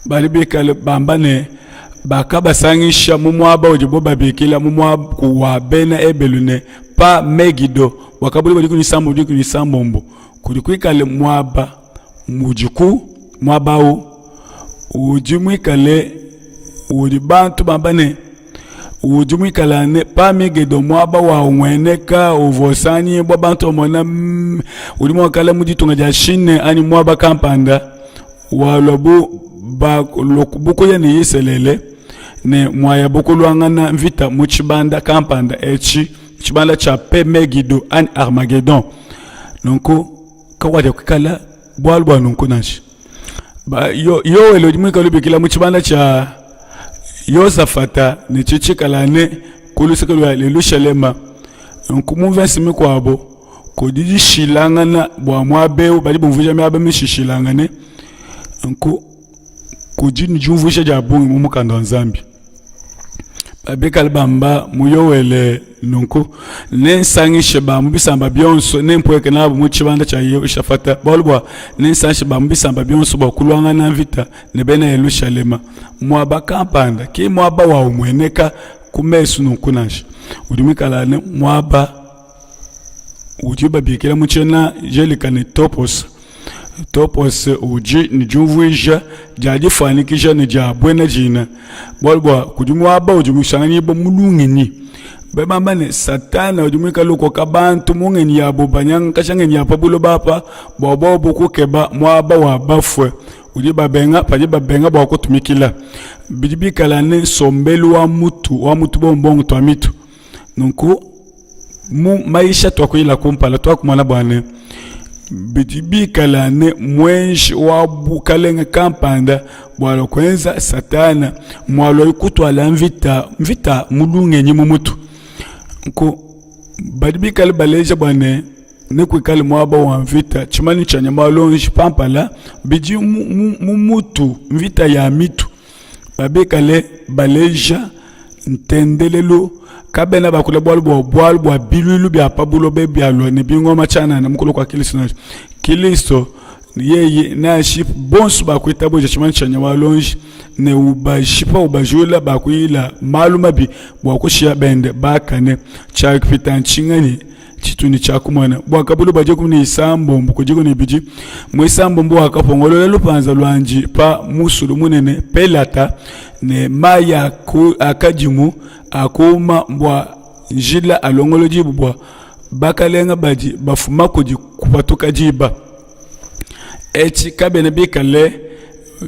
Badi bikale bamba ne bakabasangisha mu muaba udibo babikila mu muaku wa Bena Ebelu ne pa Megido, bua 2016 kudi kuikale muaba mudiku muaba au udi muikale udi bantu bamba ne udi muikale ne pa Megido muaba wa umueneka uvua usanganyibua bantu bamona mm, udi muakale mu ditunga dia Chine anyi muaba kampanda walua bu bukuya ne Isalele ne muaya bukuluangana mvita mu tshibanda kampanda etshi tshibanda tshia pe Megido anyi Armagedon. Nunku kakuadia kuikala bualu bua nunku nansha. Yoele udi muikale ubikila mu tshibanda tshia Yosafata ne tshitshikala ne ku luseke lua Yelushalema. Nunku mu mvese mikuabo kudi dishilangana bua muaba eu, badi bumvuija miaba mishishilangane. Nunku kudi ne diumvuija dia bungi mu mukanda wa Nzambi. Bikale bamba mu Yoele nunku, nensangishe ba mu bisamba bionso, nempueke nabu mu tshibanda tshia Yehoshafata, bualu bua nensangishe ba mu bisamba bionso bua kuluangana mvita ne bena Yelushalema. Muaba kampanda ki muaba wa umueneka ku mesu nunku nansha, udi muikale ne muaba udi babikila mu tshiena Gelika ne topos. Topos udi ne diumvuija dia difuanyikija ne dia buena dina, bualu bua kudi muaba udi musanganyibua mu lungenyi. Badi bamba ne, Satana udi muikale ukoka bantu mu ngenyi yabo, banyangakaja ngenyi ya pa buloba apa bua bobu kukeba muaba wa bafue. Udi babenga padi babenga bua kutumikila. Bidi bikala ne nsombelu wa mutu wa mutu bombongo tua mitu. Nunku mu mayisha tuakuyila kumpala tuakumona bua ne bidi bikala ne muenji wa bukalenge kampanda bua kuenza Satana mualua kutuala mvita mvita mu lungenyi mu mutu. Nku badi bikale baleja bua ne nekuikale muaba wa mvita tshimanyinu tshia nyama wa luonji pa mpala bidi mu, mu, mu mutu mvita ya mitu babikale baleja. Ntendelelu kabena bakula bualu bua bualu bua biluilu bia pa buloba bialua ne bingoma tshianana mu kulua kua Kilisto nansha. Kilisto yeye neashipe bonso bakuitabuja tshimanu tshia nyama wa luonji ne ubashipa ubajula bakuyila malu mabi bua kushiya bende bakane. Tshiakupita ntshinganyi? Tshitu ne tshia kumona bua kabulu bua 16 ku 12 muisambombo wakapongolola lupanza luandi pa musulu munene Pelata ne mayi akadimu akuuma bua njila alongolodibu bua bakalenga badi bafuma kudi kupatuka diba. Etshi kabiena bikale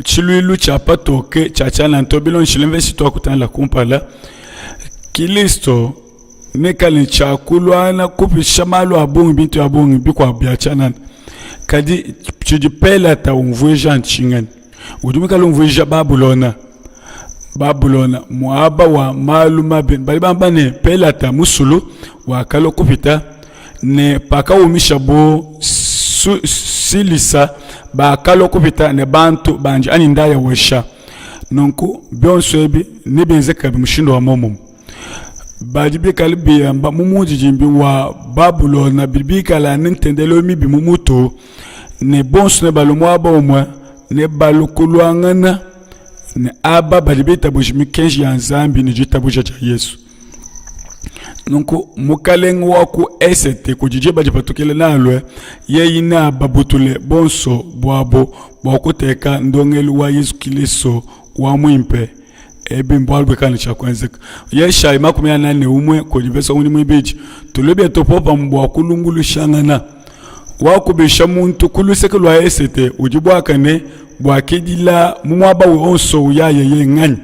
tshiluilu tshia patoke tshia tshianana to bilondeshile mvese tuakutangila kumpala. Kilisto Nekale tshia kuluangana kupisha malu a bungi bintu bia bungi bikuabu bia tshianana. Kadi tshidi Pelata umvuija ntshinganyi? Udi muikale umvuija Babulona. Babulona muaba wa malu mabi. Badi bamba ne, Pelata musulu wakalua kupita ne pakawumishabu Silisa bakalua kupita ne bantu bandi anyi Ndayawesha. Nunku bionso ebi nebienzeke mushindu wa muomumue. Badi bikale biamba mu mundidimbi wa Babulona bidi bikala ne ntendelelu mibi mu mutu, ne bonso nebalue muaba umue, nebalue kuluangana ne aba badi bitabuja mikenji ya Nzambi ne ditabuja dia Yezu. Nunku mukalenge wa ku esete kudi diba dipatukila nealue, yeye neababutule bonso buabo bua kuteka ndongelu wa Yezu Kilisto wa muimpe. Ebi mbualu buikala ne tshia kuenzeka. Yeshayi 41 kudi mvese wa muibidi tulue bietu popamue bua kulumbuluishangana. Wakubisha muntu ku luseke lua esete udi buakane buakidila mu muaba wonso uyaye ye nganyi?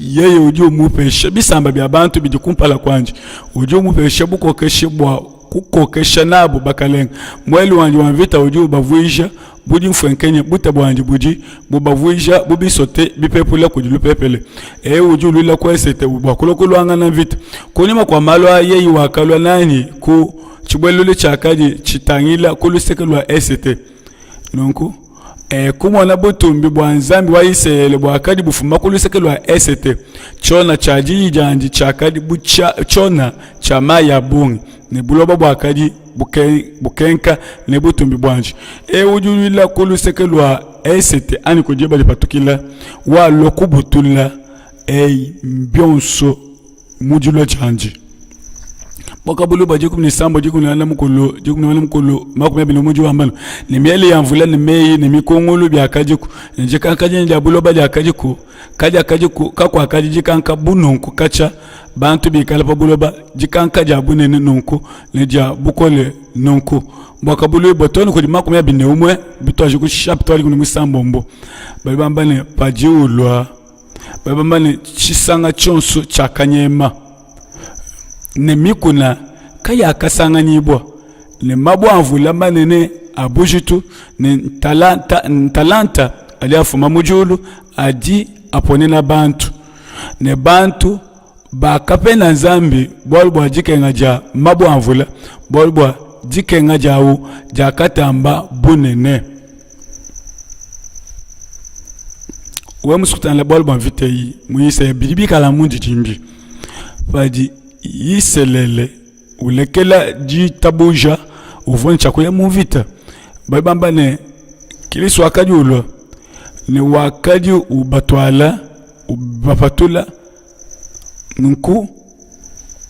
Yeye udi umupesha bisamba bia bantu bidi kumpala kuandi, udi umupesha bukokeshi bua kukokesha nabu bakalenge. Muele wandi wa mvita udi ubavuija bu dimfuenkenya, buta buandi budi bubavuija bu bisote bipepula kudi lupepele. Eu udi uluila ku esete bua kulua kuluangana mvita. Kunyima kua malu aa yeye wakalua nanyi ku tshibuelelu tshiakadi tshitangila ku luseke lua esete. Nunku e, kumona butumbi bua Nzambi wa Isalele buakadi bufuma ku luseke lua esete, tshiona tshia diyi diandi tshiakadi bu tshiona tshia mayi a bungi, ne buloba buakadi bukenka ne butumbi buandi. Eu udi uluila ku luseke lua esete anyi ku diba dipatukila, walua kubutula eyi bionso mu dilua diandi. Buakabuluibua 16 14 mukulu 14 mukulu 21 udi wamba ne miele ya mvula ne meyi ne mikungulu biakadiku ne dikanka dinene dia buloba diakadiku kadiakadiku kakuakadi dikanka bu nunku katshia bantu bikale pa buloba dikanka dia bunene nunku ne dia bukole nunku. Buakabuluibua too ne kudi 21 bituaje ku chapitre wa 16 badi bamba ne padi ulua badi bamba ne tshisanga tshionso tshiakanyema ne mikuna kayakasanganyibua ne mabue a mvula manene a bujitu ne ntalanta, ntalanta adi afuma mu diulu adi aponena bantu ne bantu bakapenda Nzambi bualu bua dikenga dia mabue a mvula, bualu bua dikenga diawu diakatamba bunene. Wewe musue kutangila bualu bua mvita eyi mu Isalele, bidi bikala mundidimbi padi Isalele ulekela ditabuja, uvua ne tshia kuya mu mvita. Badi bamba ne Kilisto wakadi ulua ne wakadi ubatuala ubapatula nunku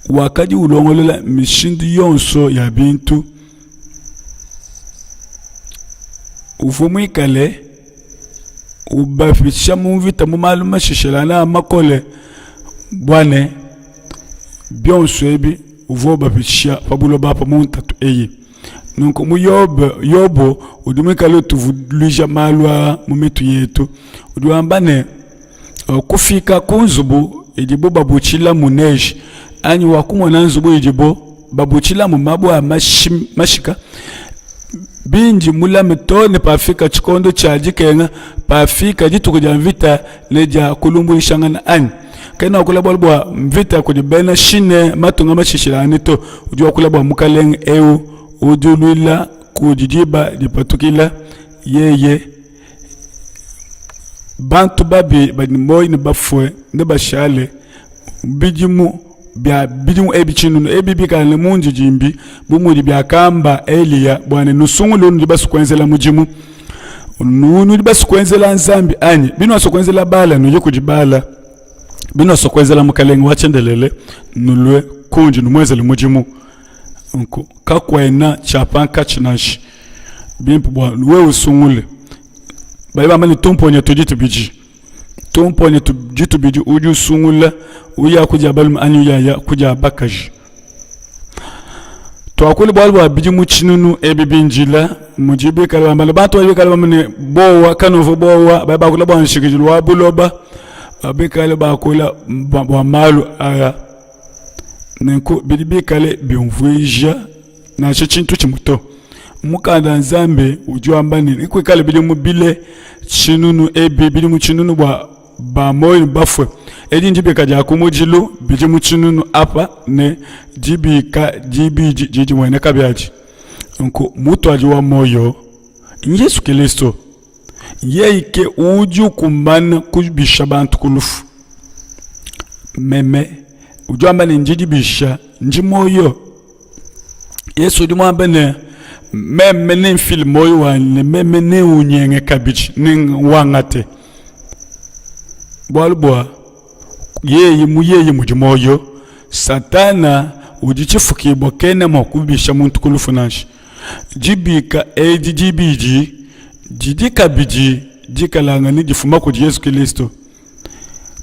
wakadi ulongolola mishindu yonso ya bintu uvua muikale ubapisha mu mvita mu malu mashishilangane makole bua ne bionso ebi uvua ubapisha pa buloba apa mu ntatu eyi. Nunku mu Yobo, Yobo udi muikale utuvuluija malu aa mu mitu yetu. Udi wamba ne, kufika ku nzubu idibu babutshilamu neige anyi wakumona nzubu idibu babutshilamu mabue a mashika bindi mulame too ne pafika tshikondo tshia dikenga, pafika dituku dia mvita ne dia kulumbuluishangana anyi? Kena wakula bualu bua mvita kudi bena Chine matunga mashishilangane to. Udi wakula bua mukalenge eu udi uluila kudi diba dipatukila yeye. Bantu babi badi ne muoyo ne bafue nebashale. Bidimu bia bidimu ebi tshinunu ebi bikale ne mundidimbi bu mudi biakamba Eliya bua ne nusungule unudi basue kuenzela mudimu. Nudi basue kuenzela Nzambi anyi? Binuasua kuenzela Bala, nuye kudi Bala. Binuasua kuenzela Mukalenge wa tshiendelele, nulue kundi numuenzele mudimu. Nunku kakuena tshia pankatshi nansha. Bimpe bua wewe usungule. Badi bamba ne tumponya tudi tubidi. Tumponya tudi tubidi udi usungula uya ku dia balume anyi uyaya ku dia bakaji. Tuakule bualu bua bidimu tshinunu ebi bindila mudi bikale bamba ne bantu badi bikale bamba ne bowa kanuvua bowa badi bakula bua nshikidilu wa buloba bikale bakula bua malu aya nenku bidi bikale biumvuija nansha tshintu tshimue to. Mukanda wa Nzambi udi wamba ne, nekuikale bidimu bile tshinunu ebi bidimu tshinunu bua ba muoyo ne bafue. Edi ndibika dia kumudilu bidimu tshinunu apa ne dibika dibidi didi dimueneka biadi. Nunku mutuadi wa muoyo n'Yesu Kilisto. Yeye ke udi ukumbana kubisha bantu ku lufu. Meme udi wamba ne ndi dibisha, ndi muoyo. Yesu udi muambe ne meme nemfile muoyo wanyi ne meme neunyenge kabidi newangate. Bualu bua yeye mu yeye mudi muoyo. Satana udi tshifukibua kena mua kubisha muntu ku lufu nansha. Dibika edi dibidi didi kabidi dikalangane difuma kudi Yesu Kilisto,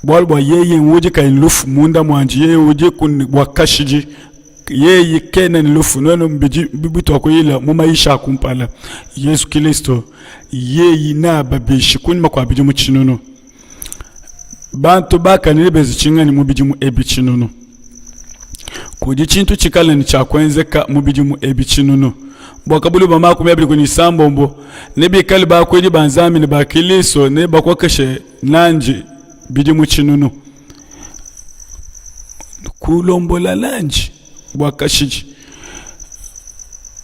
bualu bua yeye udi kayi ne lufu munda muandi, yeye udi bua kashidi, yeye kena ne lufu. Nuenu bidi bituakuyila mu mayisha a kumpala, Yesu Kilisto yeye neababishi kunyima kua bidimu tshinunu. Bantu bakane nebenze tshinganyi mu bidimu ebi tshinunu? Kudi tshintu tshikale ne tshia kuenzeka mu bidimu ebi tshinunu. Bua kabuluba 21 nebikale bakuidi ba Nzambi ne ba Kilisto, nebakokeshe nandi bidimu tshinunu, kulombola nandi bua kashidi.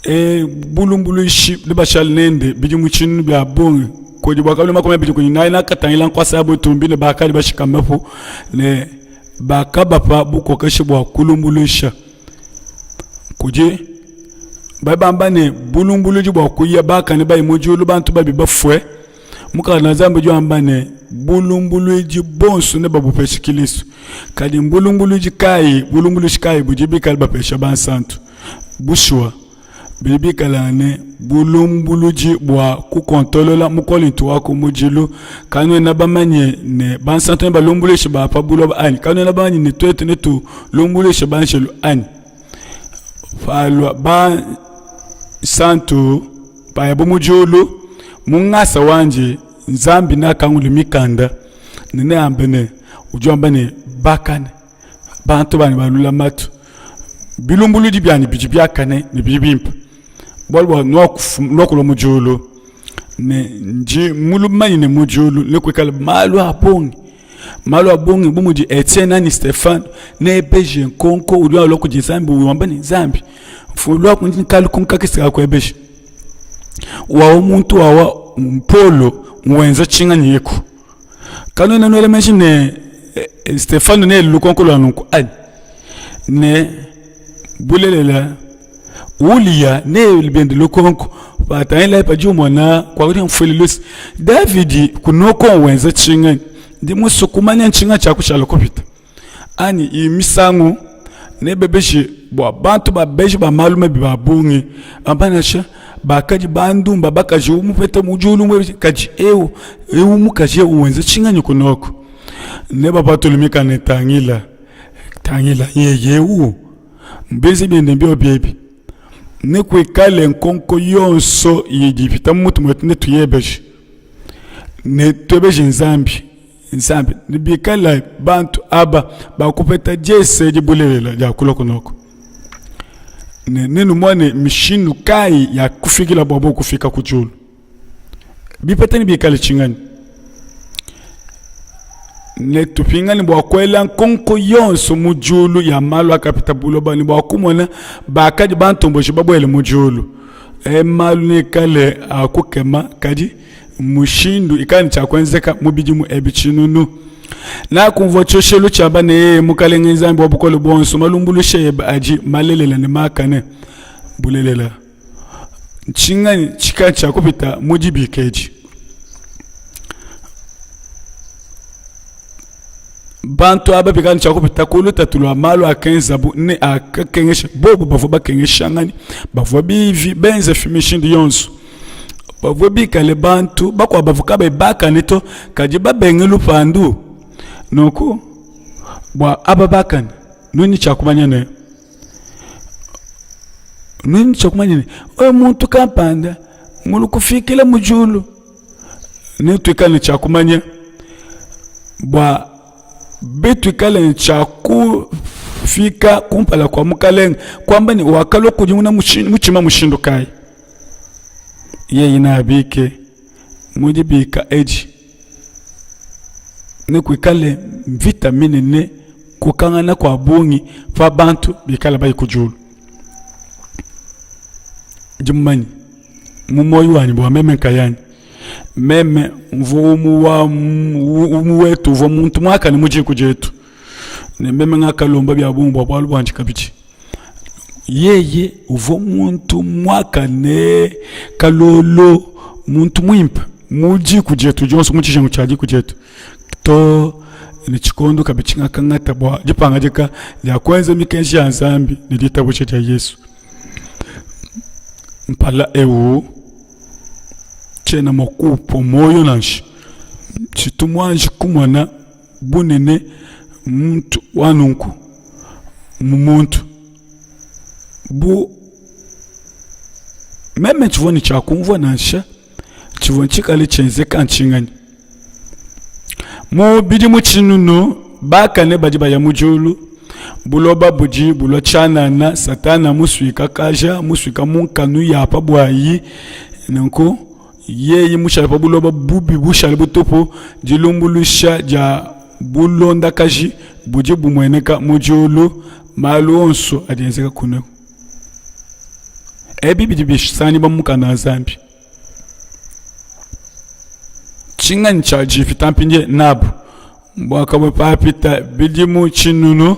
E, bulumbuluishi nebashale nende bidimu tshinunu bia bungi. Kudi bua kabulu 24 nakatangila nkuasa ya butumbi ne bakadi bashikamepu ne bakabapa bukokeshi bua kulumbuluisha. Kudi badi bamba ne bulumbuludi bua kuya bakane bayi mu diulu bantu babi bafue. Mukanda wa Nzambi udi wamba ne bulumbuluidi bonso nebabupeshe Kilisto. Kadi mbulumbuluidi kayi, bulumbuluishi kayi budi bikale bapesha bansantu? Bushuwa bidi bikala ne bulumbuludi bua kukontolola mu Kolinto wa ku mudilu. Kanuena bamanye ne bansantu nebalumbuluishe ba pa buloba anyi? Kanuena bamanye ne tuetu netulumbuluishe banjelu anyi? Palua bansantu payabu mu diulu, mu ngasa wandi Nzambi neakangule mikanda ne neambe ne, udi wamba ne, bakane bantu banyi ba lulamatu, bilumbuludi bianyi bidi biakane ne bidi bimpe, bualu bua nuakulua mu diulu ne ndi mulumanye ne mu diulu nekuikale malu a bungi, malu a bungi bu mudi Etienne anyi Stephane nebeje nkonko udi walua kudi Nzambi wamba ne Nzambi mfulu kalu kunkakese kakuebeje wawa muntu wawa Paulo wenza tshinganyi eku kanuena nuela meji ne eh, Stefano ne lukonko lua nunku anyi ne bulelela Uliya ne biende lukonko patangila padi umona kwakuti mfuile luse Davidi kunoko wenza tshinganyi ndi musue kumanya ntshinga tshia kushala kupita anyi iyi misangu nebebeje bua bantu babeji ba malu mabi ba bungi amba nansha bakadi bandumba bakaji umupeta mu diulu mwe kadi eu eu mukaji eu wenza tshinganyi kunoko nebapatule mikanda tangila tangila yeye eu mbienze biende mbio biebi nekuikale nkonko yonso idi ipita mu mutu muetu netuyebeje netuebeje Nzambi Nzambi ne bikala bantu aba bakupeta diese edi bulelela dia kulua kunoko ne nenumone mishindu kayi ya kufikila bua kufika ku diulu bipeta ne bikale tshinganyi ne tupingane bua kuela nkonko yonso mu diulu ya malu akapita buloba ne bua kumona bakadi bantomboji babuele mu diulu e malu nekale a kukema kadi mushindu ikala ne tshia kuenzeka mu bidimu ebi tshinunu. Nakumvua tshioshelu tshiamba ne, Ee, Mukalenge Nzambi wa Bukole Buonso, malumbuluisha ebe adi malelela ne makane. Bulelela, ntshinganyi tshikala tshia kupita mu dibika edi? Bantu aba bikala ne tshia kupita ku lutatu lua malu akenzabu ne akakengesha bobu bavua bakengeshanganyi, bavua bivi, benze mishindu yonso, bavua bikale bantu bakuabu bavua kabayi bakane to, kadi babenge lupandu. Nunku bua aba bakane, nudi ne tshia kumanya ne nudi ne tshia kumanya ne oyo muntu kampanda mulukufikila mu diulu Netuikale ne tshia kumanya bua bituikale ne tshia kufika kumpala kua Mukalenge kuamba ne, wakalua kudimuna mutshima mushindu kayi? Yeye neabike mu dibika edi, nekuikale mvita minene, kukangana kua bungi pa bantu bikala bayi ku diulu. Ndi mumanye mu muoyo wanyi bua meme nkayanyi, meme mvua umue wa umue wetu uvua muntu muakane mu diku dietu, ne meme ngakalomba bia bungi bua bualu buandi kabidi. Yeye uvua muntu muakane, kalolo, muntu muimpe mu diku dietu dionso, mu tshijengu tshia diku dietu too ne tshikondo kabidi tshingakangata bua dipangadika dia kuenza mikenji ya Nzambi ne ditabuja dia Yezu. Mpala eu tshiena mua kuupua muoyo nansha. Tshitu muanji kumona bunene muntu wa nunku mu muntu bu meme tshivua ne tshia kumvua nansha tshivua tshikale tshienzeka ntshinganyi. Mu bidimu tshinunu, bakane badi baya mu diulu, buloba budi bulua tshianana, Satana musuikakaja, musuika mu nkanu ya pa buayi. Nunku yeye mushale pa buloba, bubi bushale butupu, dilumbuluisha dia bulondakaji budi bumueneka mu diulu, malu onso adi enzeka kuno. Ebi bidi bisanganyibua mu mukanda wa Nzambi. Tshinganyi tshia dipita mpindie nabu bua kamue papita bidimu tshinunu,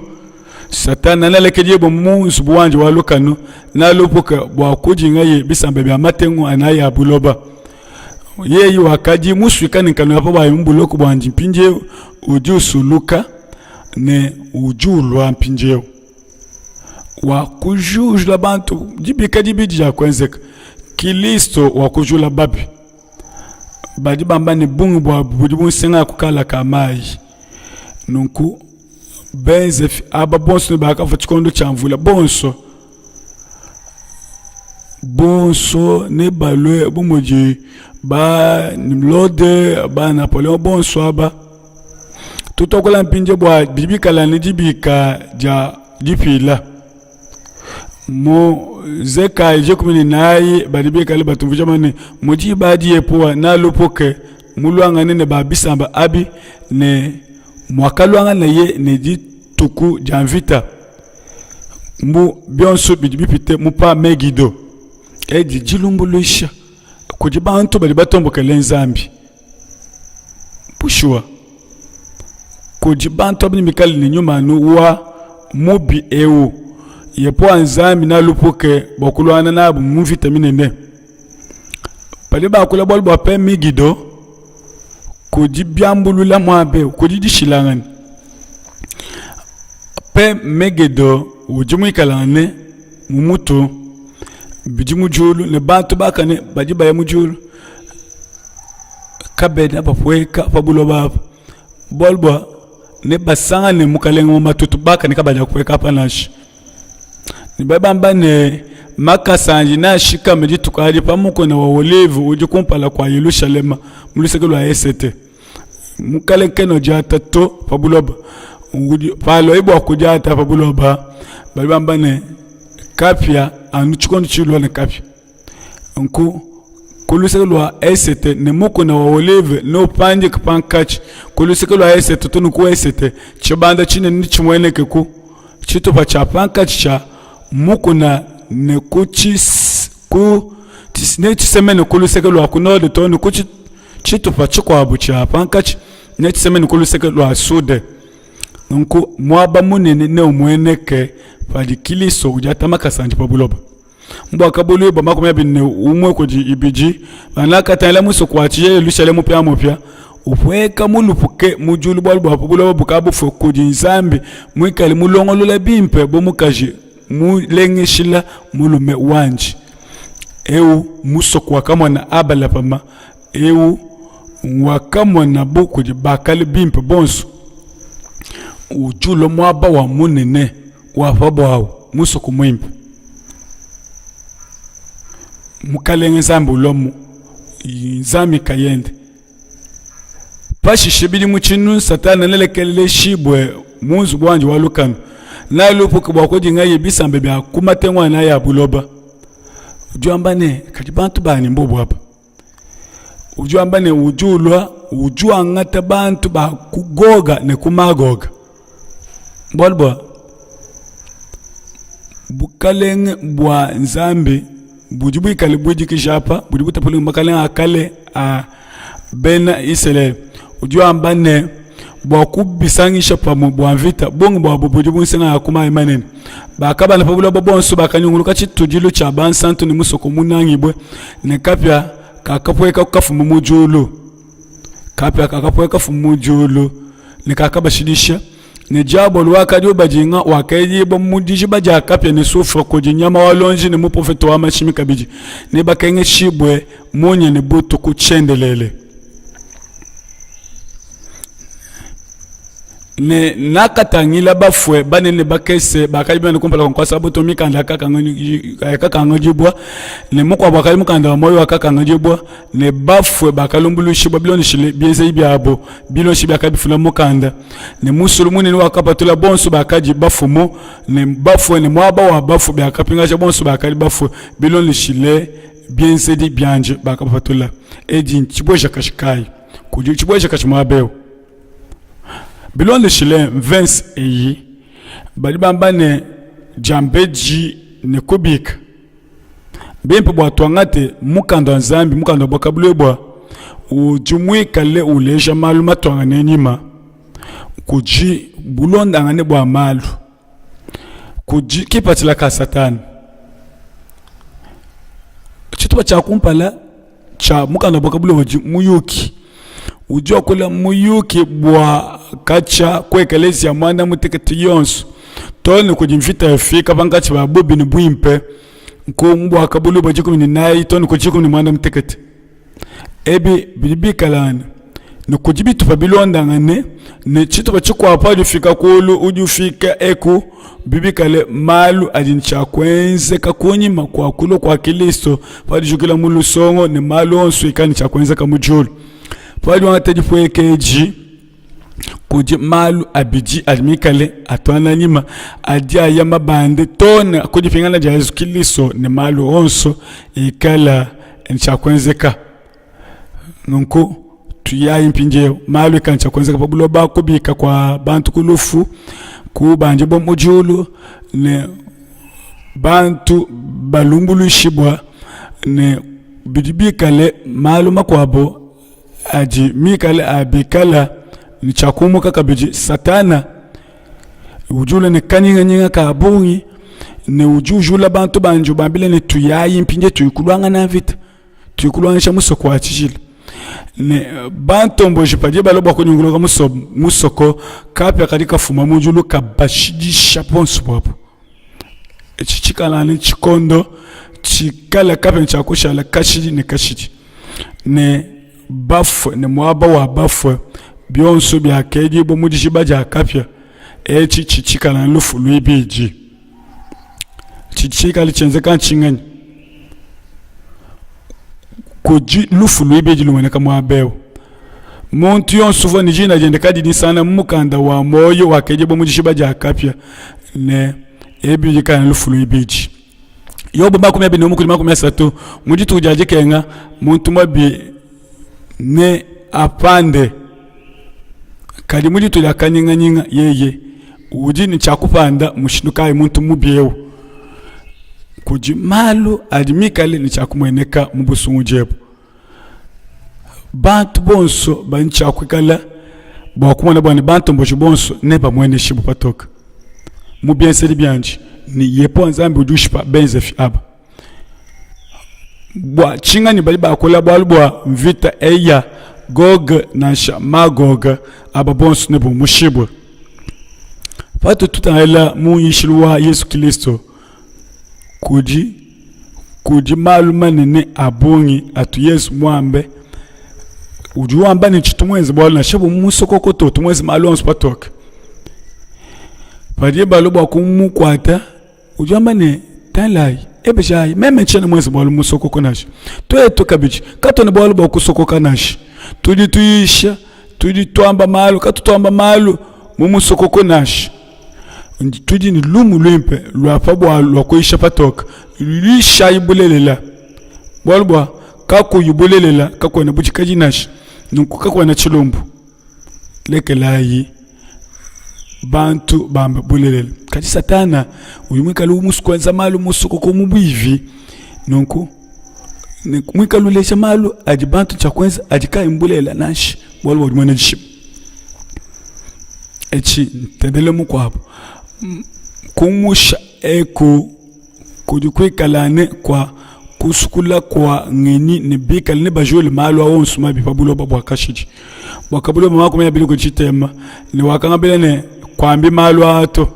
Satana nealekedibue mu nzubu wandi wa lukanu, nealupuke bua kudingaye bisamba bia matengu anayi a buloba. Yeye wakadi musuika ne nkanu ya pa buayi mu buloko buandi, mpindieu udi usuluka ne udi ulua mpindieu. Wakujula bantu, dibika dibidi dia kuenzeka. Kilisto wakujula babi. Badi bamba ne bungi buabu budi bu nsenga ya kukala ka mayi. Nunku benze aba bonso ne bakafua tshikondo tshia mvula bonso bonso nebalue bu mudi ba Nimlode ba Napoleon bonso aba. Tutuakula mpindieu bua bidi bikala ne dibika dia dipila. Mu Zekayi dikumi ne nayi badi bikale batumvuija ne mu diba adi Yepowa nealupuke muluangane ne ba bisamba abi ne muakaluanganaye ne dituku dia mvita mu bionso bidi bipite mu pa Megido. Edi dilumbuluisha kudi bantu badi batombokele Nzambi. Bushuwa, kudi bantu aba bikale ne nyuma anu wa mubi eu, Yehowa Nzambi nealupuke bua kuluangana nabu mu mvita minene. Badi bakula bualu bua pe Megido, kudi biambulula muaba eu, kudi dishilangana. Pe Megido udi muikalangane mu mutu, bidi mu diulu ne bantu bakane badi baya mu diulu. Kabena bapueka pa buloba apa, bualu bua nebasangane mukalenge mu matutu, bakane kabadi kupueka apa nansha. Ne badi bamba ne, makasa andi neashikame dituku adi pa mukuna wa Olive udi kumpala kua Yelushalema mu luseke lua esete. Mukalenge kena udiata to pa buloba, paluaye bua kudiata pa buloba, badi bamba ne, kapia anu tshikondo tshilua ne kapia. Nku ku luseke lua esete ne mukuna wa Olive neupandike pankatshi. Ku luseke lua esete to ne ku esete, tshibanda tshinene netshimueneke ku tshitupa tshia pankatshi tshia mukuna ne ku ku netshisemene ku luseke lua ku node to ne ku tshitupa tshikuabu tshia pankatshi. netshisemene ku luseke lua sude. Nunku muaba munene neumueneke padi Kilisto udiata makasa andi pa buloba. Mu Buakabuluibua 21 kudi ibidi, panakatangila musoko wa tshijila Yelushalema mupiamupia upueka mulupuke mu diulu bualu bua pa buloba bukavua bufue kudi Nzambi muikale mulongolola bimpe bu mukaji mulengeshila mulume wandi. Eu musoko wakamona Abalahama, eu wakamonabu kudi bakale bimpe bonso, udi ulua muaba wa munene wa pa buawu, musoko muimpe. Mukalenge Nzambi ulua Nzambi nkayende. Pashishe bidimu tshinunu Satana nelekeleshibue mu nzubu wandi wa lukanu, nalupuke bua kudingaye bisamba bia ku matengu anayi a buloba. Udi wamba ne, kadi bantu banyi mbobu aba. Udi wamba ne, udi ulua, udi wangata bantu ba ku Goga ne ku Magoga. Bualu bua bukalenge bua Nzambi budi buikale buidikija apa, budi butapuluka makalenge a kale a bena Isalele. Udi wamba ne, bua kubisangisha pamue bua mvita, bungi buabu budi bu nsenga ya ku mayi manene. Bakabanda pa buloba buonso, bakanyunguluka tshitudilu tshia bansantu ne musoko munangibue, ne kapia kakapueka kafuma mu diulu. Kapia kakapueka kafuma mu diulu ne kakabashidisha, ne diabolo wakadi ubadinga wakaedibua mu dijiba dia kapia ne soufre kudi nyama wa luonji ne muprofete wa mashimi kabidi, ne bakengeshibue munya ne butuku tshiendelele. Ne nakatangila bafue banene ne bakese bakadi bimane kumpala kua nkuasa wa butumbi, mikanda yakakangudibua, ne mukuabu wakadi mukanda wa muoyo wakakangudibua, ne bafue bakalumbuluishibua bilondeshile bienzedi biabo, bilonshi biakabifunda mu mukanda. Ne musulu munene wakapatula bonso bakadi bafumu, ne bafue ne muaba wa bafue biakapingaja bonso bakadi bafue bilondeshile bienzedi biandi bakabapatula. Edi ntshibuejakaji kayi? Kudi tshibuejakaji muaba eu. Bilondeshile mvese eyi, badi bamba ne, diambedi ne kubika. Mbimpe bua tuangate mukanda wa Nzambi, mukanda wa Buakabuluibua udi muikale uleja malu matuangane nyima kudi bulondangane bua malu kudi kipatshila ka Satana. Tshitupa tshia kumpala tshia mukanda wa Buakabuluibua udi muyuki udi wakula muyuki bua katshia ku ekeleziya muanda mutekete yonso too ne kudi mvita ifika pankatshi pa bubi ne buimpe ku Buakabuluibua 14 too ne ku 18. Ebi bidi bikalangane ne kudi bitupa bilondangane ne tshitupa tshikuabu paudi ufika kulu udi ufika eku bibikale malu adi ne tshia kuenzeka kunyima kua kulua kua Kilisto padijukila mu lusongo ne malu onso ikala ne tshia kuenzeka mu diulu. Paudi wangata dipueka edi kudi malu abidi adi mikale atuana nyima adi aya mabande too ne ku dipingana dia Yezu Kilisto ne malu onso ikala ne tshia kuenzeka. Nunku tuyayi mpindieu malu ikala ne tshia kuenzeka pa buloba, kubika kua bantu ku lufu, kubandibua mu diulu ne bantu balumbuluishibua ne bidi bikale malu makuabo adi mikale a bikala ne tshia kumuka kabidi. Satana udi ulua ne kanyinganyinga ka bungi ne udi ujula bantu bandi ubambila ne, tuyayi mpindieu tuyi kuluangana mvita, tuyi kuluangisha musoko wa tshijila. Ne bantomboji padi balua bua kunyunguluka musoko, kapia kadi kafuma mu diulu kabashidisha bonso buabu. Etshi tshikala ne tshikondo tshikala kapia tshia kushala kashidi ne kashidi ne bafue ne muaba wa bafue bionso biakedibua mu dijiba dia kapia. Etshi tshikala lufu luibidi. Tshidi tshikale tshienzeka ntshinganyi? Kudi lufu luibidi lumueneka muaba eu. Muntu yonso uvua ne dina diende kadiyi disangana mu mukanda wa muoyo wakedibua mu dijiba dia kapia ne ebi bidi kala lufu luibidi. Yobo 21 kudi 30 mu dituku dia dikenga muntu mubi ne apande kadi mu dituku dia kanyinganyinga yeye udi ne tshia kupanda mushindu kayi muntu mubi eu kudi malu adi mikale ne tshia kumueneka mu busungudi ebu. Bantu bonso badi ne tshia kuikala. bua kumona bua ne bantomboji bonso nebamueneshibue patoke mu bienzedi biandi ne Yehowa Nzambi udi ushipa benzevi aba. Bua tshinganyi badi bakula bualu bua mvita eyi ya Gog nansha Magog, aba bonso nebumushibue. Patudi tutangila mu nyishilu wa Yesu Kilisto, kudi kudi malu manene a bungi atu Yezu muambe. Udi wamba ne, tshitu muenze bualu nansha bumue mu musokoko to, utu muenze malu onso patoke. Padi balua bua kumukuata, udi wamba ne, Tangilayi, ebejayi, meme ntshiena muenze bualu mu musokoko nansha. Tuetu kabidi katuena bualu bua kusokoka nansha. Tudi tuyisha, tudi tuamba malu, katu tuamba malu mu musokoko nansha. Tudi ne lumu luimpe lua pa bualu lua kuyisha patoke. Luishayi bulelela, bualu bua kakuyi bulelela kakuena budikadidi nansha, nunku kakuena tshilumbu. Lekelayi bantu bambe bulelela. Kadi Satana udi muikale musue kuenza malu musokoko mu buivi, nunku muikale uleja malu adi bantu tshia kuenza adi kayi bulelela nansha, bualu bua udi muena dishima. Etshi ntendelelu mukuabu kumusha eku kudi kuikala ne kua kusukula kua ngenyi ne bikale ne bajule malu a onso mabi pa buloba bua kashidi. Buakabuluibua 23 ne wakangambila ne, Kuambi malu aa to.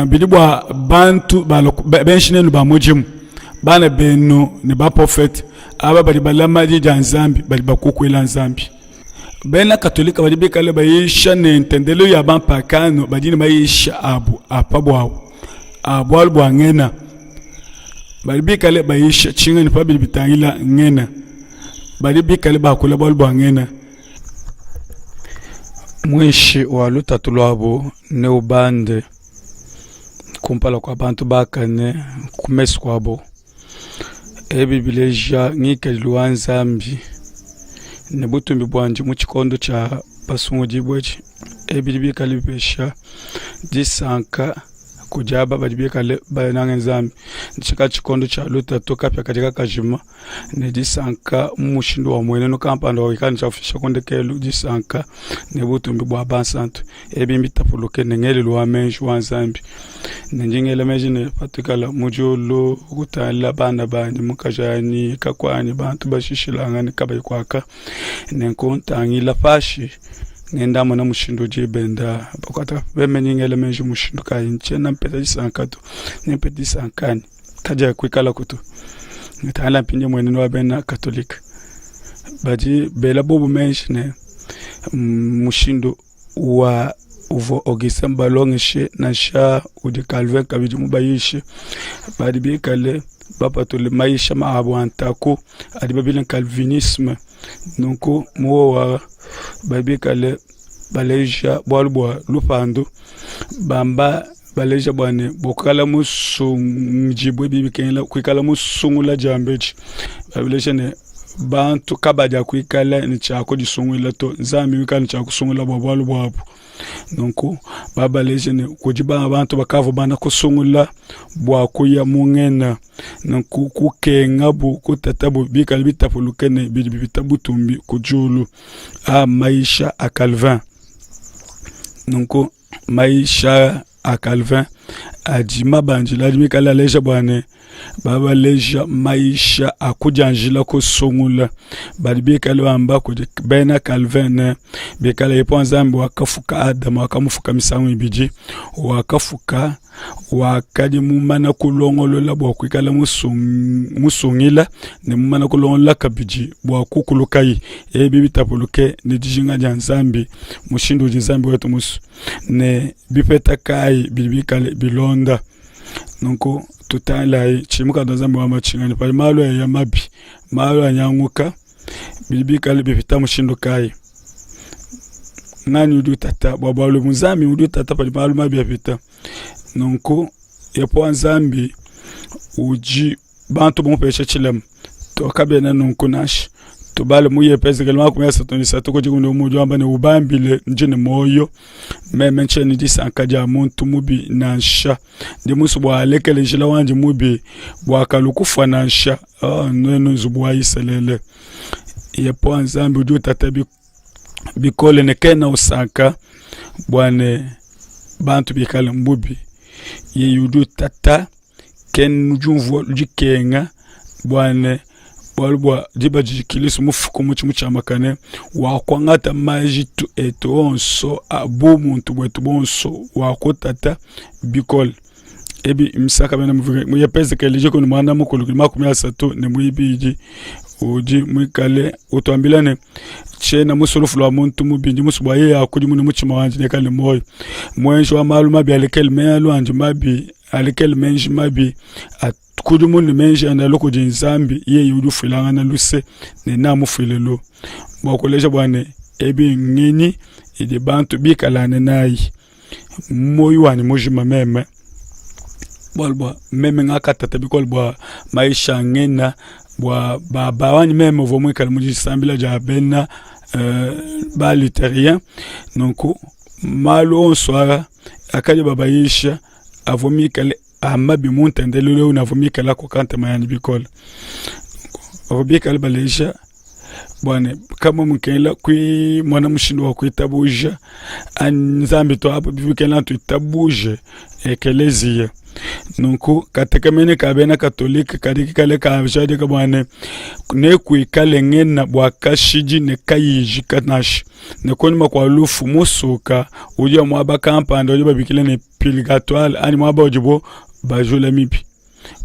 Bidi bua bantu benshi nenu ba mudimu, bana benu ne baprofete, aba badi balama di dia Nzambi, badi bakukuila Nzambi. Bena Katolika badi bikale bayisha ne ntendelelu ya bampakano badi ne mayisha abu a pa buawu a bualu bua ngena. Badi bikale bayisha tshinganyi pa bidi bitangila ngena. Badi bikale bakula bualu bua ngena. Muishi wa lutatu luabu neubande kumpala kua bantu bakane ku mesu kuabo. Ebi bileja ngikadilu wa Nzambi ne butumbi buandi mu tshikondo tshia basungudibue etshi. Ebi bidi bikale bipesha disanka kudi aba badi bikale banange Nzambi. Tshikala tshikondo tshia lutatu, kapia kadi kakajima ne disanka mu mushindu wa mmuenenu kampanda wikala ne tshia kufikisha ku ndekelu, disanka ne butumbi bua bansantu. Ebi mbitapuluke ne ngelelu wa meji wa Nzambi. Ne ndi ngela meji ne, patuikala mu diulu kutangila bana banyi, mukajanyi, kakuanyi, bantu bashishilangane kabayi kuaka, nenku ntangila pashi ngenda mona mushindu udi benda bakuata. Meme ndi ngela meji mushindu kayi, ntshiena mpeta disanka to, nempete disanka anyi? Kadiakuikalaku to. Tangila mpindieu mmuenenu wa bena Katolike, badi bela bobu meji ne, mushindu wa uvua Augustin mubalongeshe nansha udi Calvin kabidi mubayishe, badi bikale bapatule mayisha abu a ntaku adi babila Calvinisme. Nunku mu wowu badi bikale baleja bualu bua lupandu bamba baleja bua ne bua kuikala musungidibue bidi bikengela kuikala musungula diambedi babileja ne bantu kabadi kuikala ne tshia kudisunguila to Nzambi wikala ne tshia kusungula bua bualu buabu nunku babaleje ne kudi banga bantu bakavua bana kusungula bua kuya mu ngena nunku kukengabu kutatabu bikale bitapuluke ne bidi bipita butumbi ku diulu a mayisha a Calvin nunku mayisha a Calvin adi mabandile adi mikale aleja bua ne babaleja mayisha a kudianjila kusungula badi bikale bamba kudi bena Calvin ne bikale yepo Nzambi wakafuka Adama wakamufuka misangu ibidi wakafuka wakadi mumana kulongolola bua kuikala musungila ne mumana kulongolola kabidi bua kukulukayi ebi bitapuluke ne dijinga dia Nzambi mushindu udi Nzambi wetu musue ne bipeta kayi bidi bikale bilonda nunku tutangilayi tshidi mukanda wa Nzambi wamba tshinganyi padi malu aya mabi malu anyanguka bidi bikale bipita mushindu kayi nganyi udi utata bua bualu ebu Nzambi udi utata padi malu mabi apita nunku Yehowa Nzambi udi bantu bamupesha tshilema to kabiena nunku nansha tubale mu Yehezekele 33 kudi udi wamba ne ubambile ndi ne muoyo meme ntshiena ne disanka dia muntu mubi nansha ndi musue bua alekele njila wandi mubi bua kalu kufua nansha oh, nuenu nzubu wa Isalele Yehowa Nzambi udi utata. bikole ne kena usanka bua ne bantu bikale mu bubi. Yeye udi utata, kena udiumvua dikenga bua ne bualu bua diba didi Kilisto mufuke mutshi mutshiamakane wakuangata majitu etu onso a bumuntu buetu buonso, wakutata bikole. Ebi misaka bena mu Yepezekele dikumi ne muanda mukulu kudi 32 udi muikale utuambila ne tshiena musue lufu lua muntu mubi, ndi musue bua yeye akudimune mutshima wandi ne ikale ne muoyo. Muenji wa malu mabi alekele malu andi mabi, alekele meji mabi, akudimune meji andi alue kudi Nzambi, yeye udi ufuilangana luse ne neamufuile lu. Bua kuleja bua ne ebi ngenyi idi bantu bikalane nayi. Muoyo wanyi mujima meme, bualu bua meme ngakatata bikole bua mayisha a ngena bua baba wanyi meme uvua muikale mu disambila dia bena ba lutherien. Nunku malu onso aa akadi babayisha avua mikale a mabi mu ntendelelu eu ne avua mikale akoka ntema yanyi bikole. Bavua bikale baleja bua ne kamue mukengela kuimona mushindu wa kuitabuja anyi Nzambi to, apo bikengela tuitabuje ekeleziya. Nunku katekemene ka bena Katolike kadi kikale kajadika bua ne nekuikale ngena bua kashidi ne kayijika nansha, ne kunyima kua lufu musuka udi wa muaba kampanda udi babikila ne purgatoire anyi muaba udibo bajula mibi.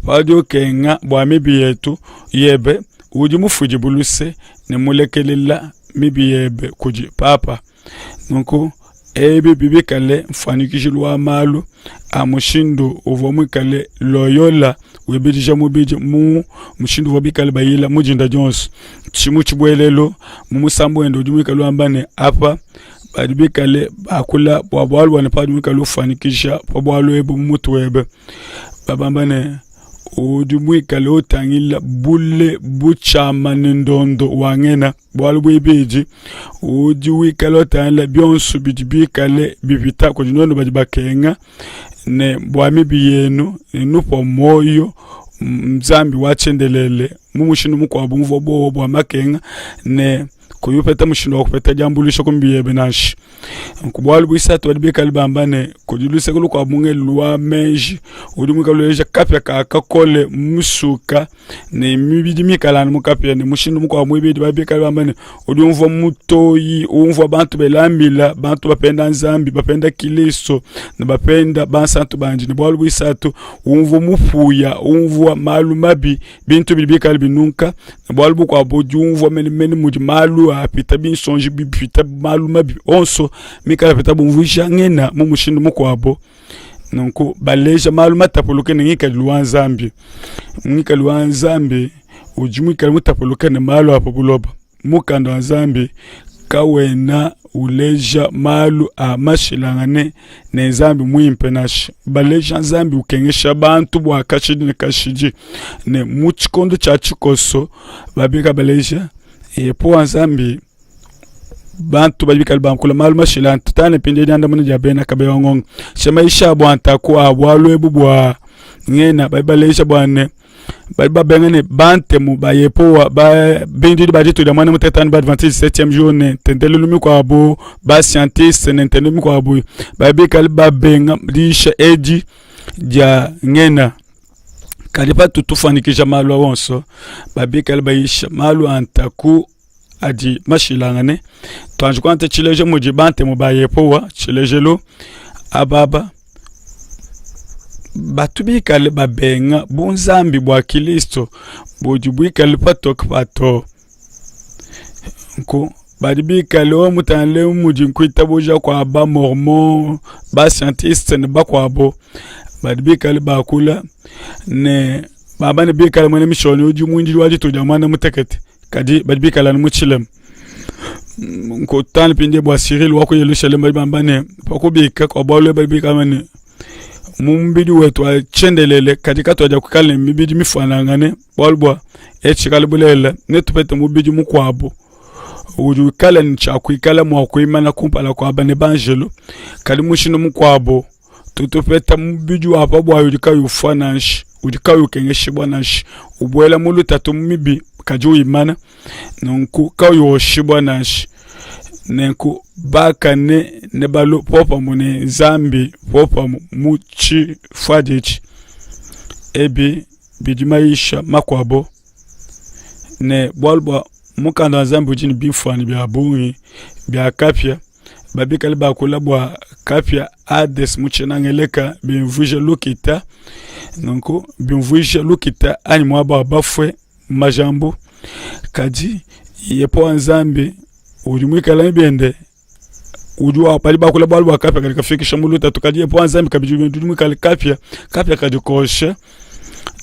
Paudi ukenga bua mibi yetu yebe, udi mufuidibue luse ne mulekelela mibi yebe kudi Papa. Nunku ebi bikale mfuanyikijilu wa malu a mushindu uvua muikale Loyola wibidija mubidi mu mushindu uvua bikale bayila mu dinda dionso mu tshibuelelu mu musambu wende udi muikale wamba ne, apa badi bikale bakula bua bualu bua ne paudi muikale ufuanyikija pa bualu ebu mu mutu webe babamba ne udi muikale utangila bule butshiama ne ndondo wa ngena bualu buibidi udi wikale utangila bionso bidi bikale bipita kudi nuenu badi bakenga ne bua mibi yenu ne nupua muoyo Nzambi wa tshiendelele mu mushindu mukuabu umvua buowa bua makenga ne kuyi upeta mushindu wa kupeta diambuluisha ku mibi yebe nansha. Nunku bualu buisatu badi bikale bamba ne, kudi luseke lukuabu ngelu wa meji udi muikale uleja kapia ka kakole musuka ne mibidi mikale anu mu kapia, ne mushindu mukuabu muibidi badi bikale bamba ne, udi umvua mutoyi, umvua bantu bela mbila, bantu bapenda Nzambi, bapenda Kilisto ne bapenda bansantu bandi. Ne bualu buisatu umvua mupuya, umvua malu mabi bintu bidi bikale binunka, ne bualu bukuabu diumvua menemene mudi malu apita binsonji bipita malu mabi onso mikale apita bumvuija ngena mu mushindu mukuabu. Nunku baleja malu matapuluke ne ngikadilu wa Nzambi. Ngikadilu wa Nzambi udi muikale mutapuluke ne malu a pa buloba. Mukanda wa Nzambi kawena uleja malu a mashilangane ne Nzambi muimpe nansha. Baleja Nzambi ukengesha bantu bua kashidi ne kashidi, ne mu tshikondo tshia tshikoso babika baleja Yehowa Nzambi bantu badi bikale bankula malu mashilangane. Tutangile mpindieu diandamuna dia bena Kabeya Ngonga. Shemaisha bua ntaku a bualu ebu bua ngena badi baleja bua ne badi babenga ne Bantemu ba Yehowa ba bindidi ba ditu dia muanda mutekete ba Adventiste septième jour ne ntendelelu mikuabu ba scientiste ne ntendelelu mikuabu badi bikale babenga diyisha edi dia ngena. Kadi patu tufuanyikija malu a onso babikale bayisha malu a ntaku adi mashilangane. Tuanji kuangata tshileja mudi Bantemu ba Yehowa tshilejelu ababa batu bikale babenga bunzambi bua Kilisto budi buikale patoke pato. Nku badi bikale wa mutangile mudi kuitabuja kua ba mormon ba scientiste ne bakuabo badi bikale bakula ne bamba ne bikale muena mishonyi udi muindidi wa dituku dia muanda mutekete kadi badi bikale anu mu tshilema. Nkutangila mpindieu bua Cyril wa ku Yelushalema badi bamba ne pa kubika kua bualu ebu badi bikale ne mu mubidi wetu wa tshiendelele kadi katuadia kuikala ne mibidi mifuanangane bualu bua etshi kale bulelela netupete mubidi mukuabu udi wikala ne tshia kuikala mua kuimana kumpala kua bane banjelu kadi mushindu mukuabu tutupeta mubidi wa pa buawu udi kayi ufua nansha udi kayi ukengeshibua nansha ubuela mu lutatu mibi kadi uyimana nunku kayi woshibua nansha. Nenku bakane nebalue popamue ne Nzambi popamue mu tshifuadi etshi. Ebi bidi mayisha makuabo ne bualu bua mukanda wa Nzambi udi ne bimfuanyi bia bungi bia kapia babikale bakula bua kapia Hades mu tshiena Ngeleka bimvuija lukita nunku bimvuija lukita anyi muaba wa bafue majambu kadi Yehowa Nzambi udi muikale biende udi wa badi bakula bualu bua kapia kadi kafikisha mu lutatu kadi Yehowa Nzambi kabidi udi muikale kapia kapia kadi kosha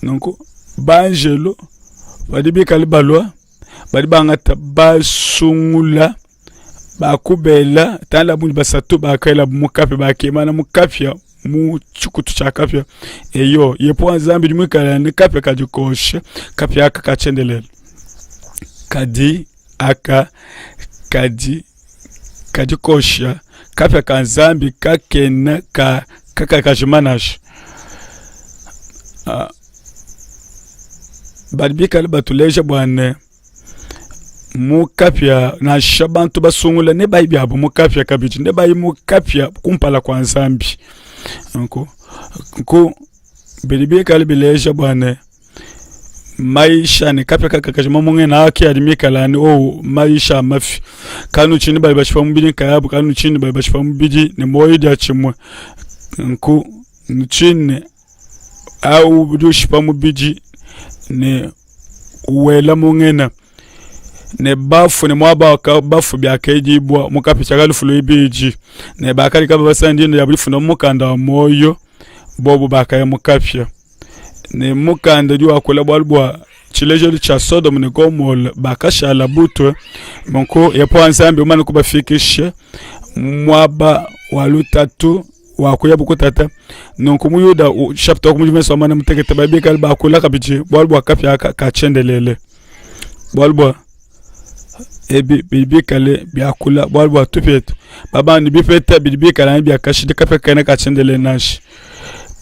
nunku banjelu badi bikale balua badi bangata basungula bakubela tala bungi basatu bakela mu kapia bakimana mu kapia mu tshikutu tshia kapia eyo Yehowa Nzambi udi muikale ne kapia kadi kosha kapia aka ka tshiendelele kadi aka kadi kadi kosha kapia ka Nzambi kakena ka kakakajima nansha. Ah, badi bikale batuleja bua ne mu kapia nansha bantu basungula ne bayi biabu mu kapia kabidi ne bayi mu kapia kumpala kua Nzambi. Nunku nku bidi bikale bileja bua ne mayisha ne kapia kakakajima mu ngena ake adi mikale ane owu mayisha a mafi kanutshinyi badi bashipa mubidi nkayabu kanutshinyi badi bashipa mubidi ne muoyo dia tshimue nku nutshine au udi ushipa mubidi ne uwela mu ngena ne bafue ne muaba wa bafue biakedibua mu kapia tshia lufu luibidi ne bakadi kababasangana dina diabu difunda mu mukanda wa muoyo bobu bakaya mu kapia ne mukanda udi wakula bualu bua tshilejelu tshia Sodome ne Gomole bakashala butue nunku Yehowa Nzambi umane kubafikisha muaba wa lutatu wa kuyabu kutata nunku mu Yuda chapitre wa kumuji wa muanda mutekete badi bakula kabidi bualu bua kapia aka ka tshiendelele bualu bua ebi bidi bikale biakula bualu bua tupietu babandi bipeta bidi bikale bia kashidi kapia kena ka tshiendelele nansha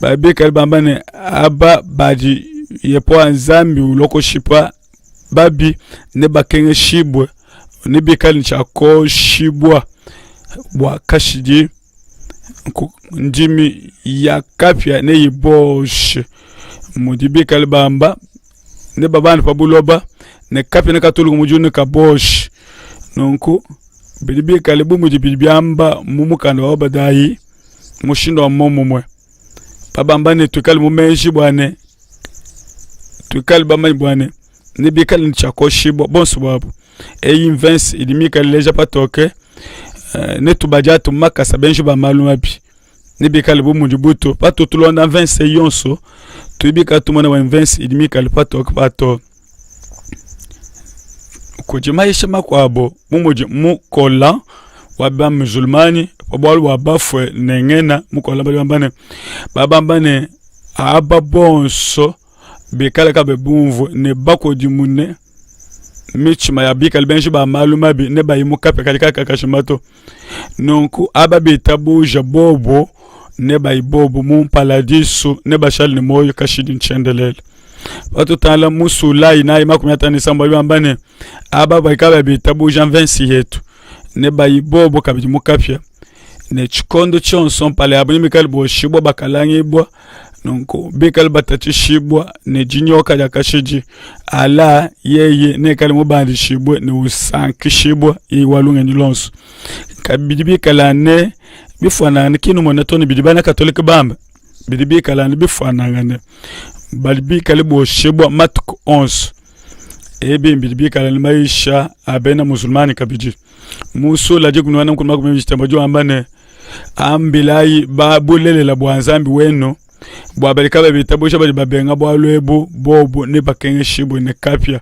badi bikale bamba ne aba badi Yehowa Nzambi ulua kushipa babi nebakengeshibue nebikale ne tshia kuoshibua bua kashidi ndimi ya kapia neyiboshe mudi bikale bamba ne babande pa buloba ne kapia nekatuluke mu diulu nekaboshe nunku bidi bikale bu mudi bidi biamba mu mukanda wa Obadayi mushindu wa muomumue babamba ne tuikale mu meji bua ne tuikale bamanye bua ne nebikale ne tshia kuoshibua bonso buabu eyi mvese idi mikale ileja patoke eh, netubadiate mu makasa benji ba malu mabi nebikale bu mudi butu patu tulonda mvese yonso tuibika tumona bua mvese idi mikale patoke patoke kudi mayisha makuabo bu mudi mukola wa ba musulmani pa bualu bua bafue ne ngena mukola badi bamba ne babamba ne aba bonso bikale kabe bumvue ne bakudimune mitshima ya bikale benji ba malu mabi ne bayi mu kapia kadi kakakashima to nunku aba bitabuja bobo ne bayi bobo mu mpaladiso ne bashale ne muoyo kashidi ntshiendelele patutala mu sulayi nayi 57 badi bamba ne aba bikala bitabuja mvensi yetu ne bayi bobo kabidi mu kapia ne tshikondo tshionso mpala yabo nemikale boshibua bakalangibua nunku bikale batatshishibua ne dinyoka dia kashidi Allah yeye nekale mubandishibue ne usankishibua yeye wa lungenyi luonso kabidi bikala ne bifuanangane kinumona to ne bidi bana katolike bamba bidi bikala ne bifuanangane badi bikale boshibua matuku onso ebi bidi bikala ne mayisha a bena musulmani kabidi musula dikunwana nkulu makumi abidi udi wamba ne ambilayi ba bulelela bua Nzambi wenu bua badi kabayi bitabusha badi babenga bualu ebu bobu nebakengeshibue ne kapia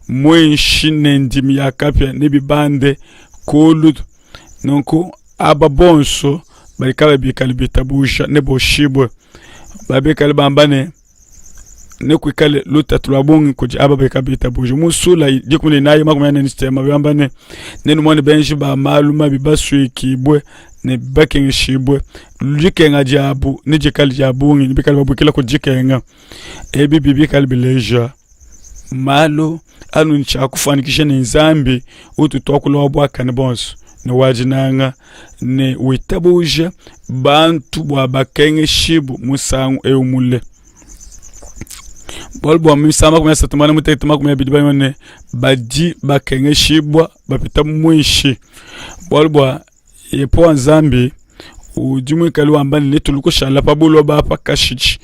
muinshi ne ndimi ya kapia nebibande kulu nunku aba bonso badi kabayi bikale bitabusha neboshibue babikale bamba ne nekuikale lutatu lua bungi kudi aba badi kabitabuje. Mu Sula 14 43 bamba ne, nenumone benji ba malu mabi basuikibue ne bakengeshibue, dikenga diabu nedikale dia bungi, nebikale babuikila ku dikenga. Ebi bikale bileja malu anu tshia kufuanyikisha ne Nzambi utu tuakula wa buakane bonso. ne wa dinanga ne witabuja bantu bua bakengeshibu musangu eu mule. Bualu bua misangu 30 muanda mutekete 20 banyima ne badi bakengeshibua bapita muinshi. Bualu bua Yepowa Nzambi udi muikale wamba ne netulu kushala pa buloba apa kashidi.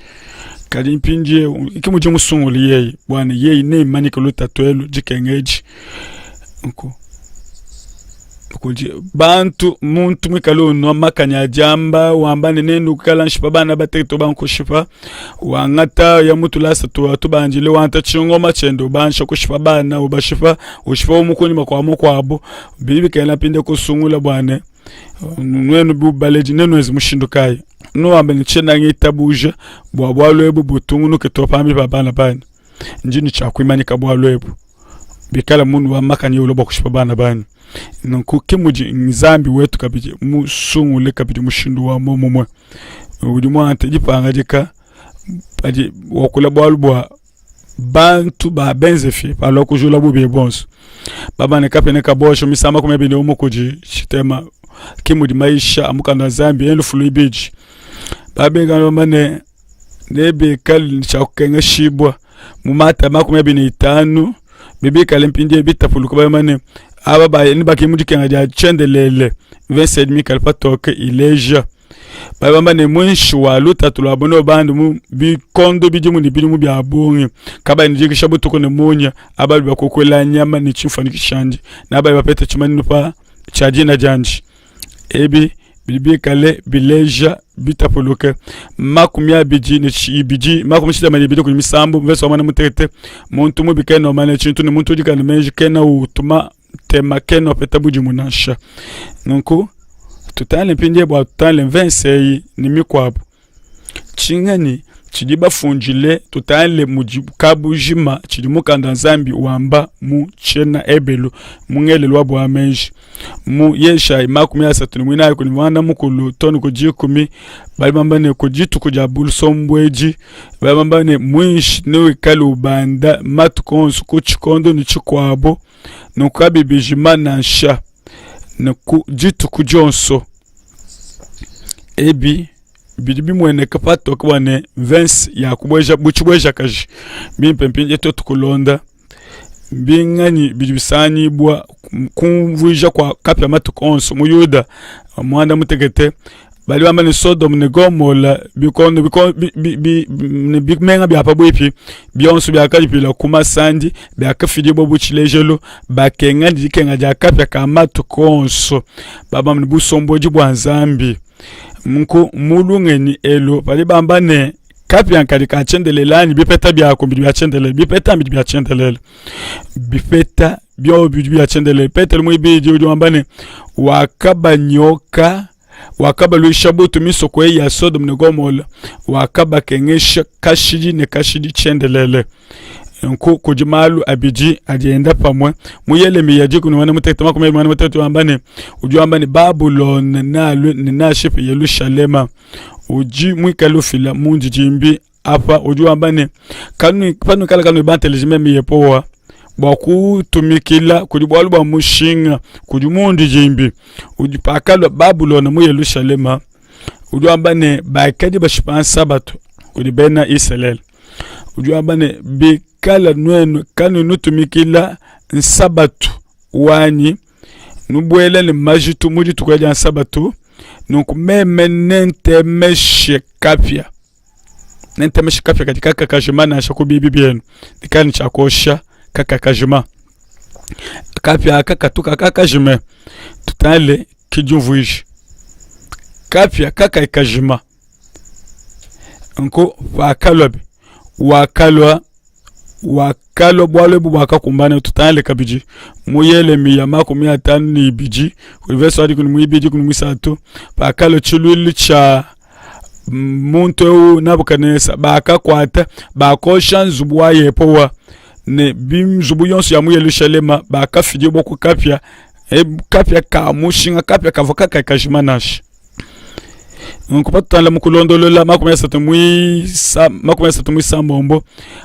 Kadi mpindieu ke mudi musungule yeye bua ne yeye neimanyike lutatu elu dikenga edi. Nku kudi bantu muntu muikale unua makanya a diamba wamba ne nendukala nshipa bana batekete bankushipa wangata ya mu tulasa tua tubandile wangata tshingoma tshiende ubansha kushipa bana ubashipa ushipa umue kunyima kua mukuabu bidi bikengela mpindieu kusungula bua ne nuenu bu baledi nenuenze mushindu kayi nuambe ne tshiena ngitabuja bua bualu ebu butungunuke to pambidi pa bana banyi ndi ne tshia kuimanyika bualu ebu bikala munu wa makanya ulua bua kushipa bana banyi nunku ke mudi nzambi wetu kabidi musungule kabidi mushindu wa muomumue udi muangate dipangadika padi wakula bualu bua bantu ba benzefi palua kujula bubi buonso babane kapene kabosho misamba kuma bine umu kudi tshitema ke mudi maisha a mukanda wa Nzambi elufu luibidi babenga bamba ne nebikale ne tshia kukengeshibua mu mata 25 bibikale mpindieu bitapuluka bamba ne aba ba ne mu dikenga dia tshiendelele verse mikale patoke ileja Badi bamba ne, muinshi wa lutatu luabu neubande mu bikondo bidimu ne bidimu bia bungi, kabayi ne dikisha butuku ne munya, aba badi bakukuila nyama ne tshimfuanyi tshiandi, ne aba badi bapeta tshimanyinu pa tshia dina diandi. Ebi bidi bikale bileja bitapuluke 22 62 kudi misambu mvese wa muanda mutekete muntu mubi kena umanya tshintu ne muntu udi kayi ne meji kena utuma ntema kena upeta budimu nansha. Nunku tutangile mpindieu bua tutangile mvese eyi ne mikuabu. Tshinganyi tshidi bafundile tutangile mudi kabujima tshidi mukanda Nzambi wamba mu tshiena Ebelu mu ngelelu wabu wa meji mu Yeshayi 34 kudi muanda mukulu too ne ku dikumi badi bamba ne ku dituku dia busombuedi badi bamba ne muinshi newikale ubanda matuku onso ku tshikondo ne tshikuabu nunku kabibijima nansha ne ku dituku dionso. Ebi bidi bimueneka patoke bua ne mvese ya kubueja bu tshibuejakaji bimpe mpindieu tuetu kulonda mbinganyi bidi bisanganyibua kumvuija kua kapia matuku onso mu Yuda muanda mutekete badi bamba ne Sodome ne Gomola bikondo biko, bi, bi, bi, ne bimenga bia pabuipi bionso biakadipila ku masandi biakafidibua bu tshilejelu bakenga ne dikenga dia kapia ka matuku onso bamba ne busombodi bua Nzambi nunku mu lungenyi elu badi bamba ne kapia nkadi ka tshiendelele anyi bipeta biaku bidi bia tshiendelele bipeta bidi bia tshiendelele bipeta biobi bidi bia tshiendelele Petelo muibidi udi wamba ne wakabanyoka wakabaluisha butu misoko eyi ya Sodome ne Gomola, wakabakengesha kashidi ne kashidi tshiendelele. Nku kudi malu abidi adi enda pamue. Mu Yelemiya dikumi muanda mutekete 28 wamba ne udi wamba ne Babulone nealue ne neashipe Yelushalema udi muikale ufila mundidimbi apa udi wamba ne panuikala kanuyi banteleji meme Yehowa bua kutumikila kudi bualu bua mushinga kudi mundidimbi udi pakalua Babulona mu Yelushalema udi wamba ne bakadi bashipa nsabatu kudi bena Isalele udi wamba ne bikala nuenu kanuyi nutumikila nsabatu wanyi nubuela ne majitu mu dituku dia nsabatu nunku meme nentemeshe kapia nentemeshe kapia kadi kakakajima nansha ku bibi bienu dikala ne tshia kuosha kakakajima kapia aka katu kakakajime tutale kidiumvuija kapia kakayi kajima nku pakalua wakalua wakalua bualu ebu buakakumbana tutangile kabidi mu Yelemiya 52 verse wa dikumi muibidi kumi muisatu pakalua tshiluilu tshia muntu eu Nabukanesa bakakuata bakosha nzubu wa Yehowa ne nzubu yonso ya mu Yelushalema bakafidibua ku kapia e, kapia ka mushinga kapia kavua kakayi kajima nansha nunku patutangila mu kulondolola 31 isambombo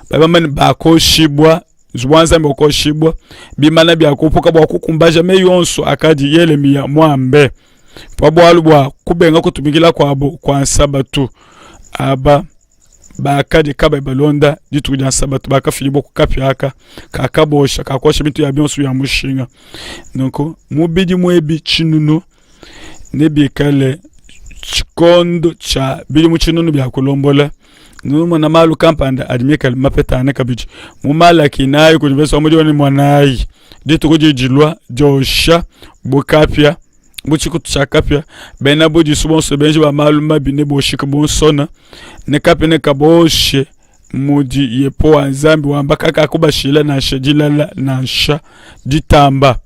badi bamba ne bakoshibua. Nzubu wa Nzambi wakoshibua, bimana biakupuka bua kukumbaja meyi onso akadi Yelemiya muambe pa bualu bua kubenga kutumikila kuabu kua Nsabatu. Aba bakadi kabayi balonda dituku dia Nsabatu bakafidibua ku kapia aka kakabosha, kakosha bintu bia bionso bia mushinga. Nunku mu bidimu ebi tshinunu nebikale tshikondo tshia bidimu tshinunu bia kulombola numona malu kampanda adi mikale mapetangane kabidi mu Malaki inayi kudi mvese wa mudimu ne muanayi dituku didi dilua diosha bu kapia bu tshikutu tshia kapia bena budisu bonso benji ba malu mabi neboshike bu nsona ne kapia nekaboshe mudi Yehowa Nzambi wamba kakakubashila nansha dilala nansha ditamba.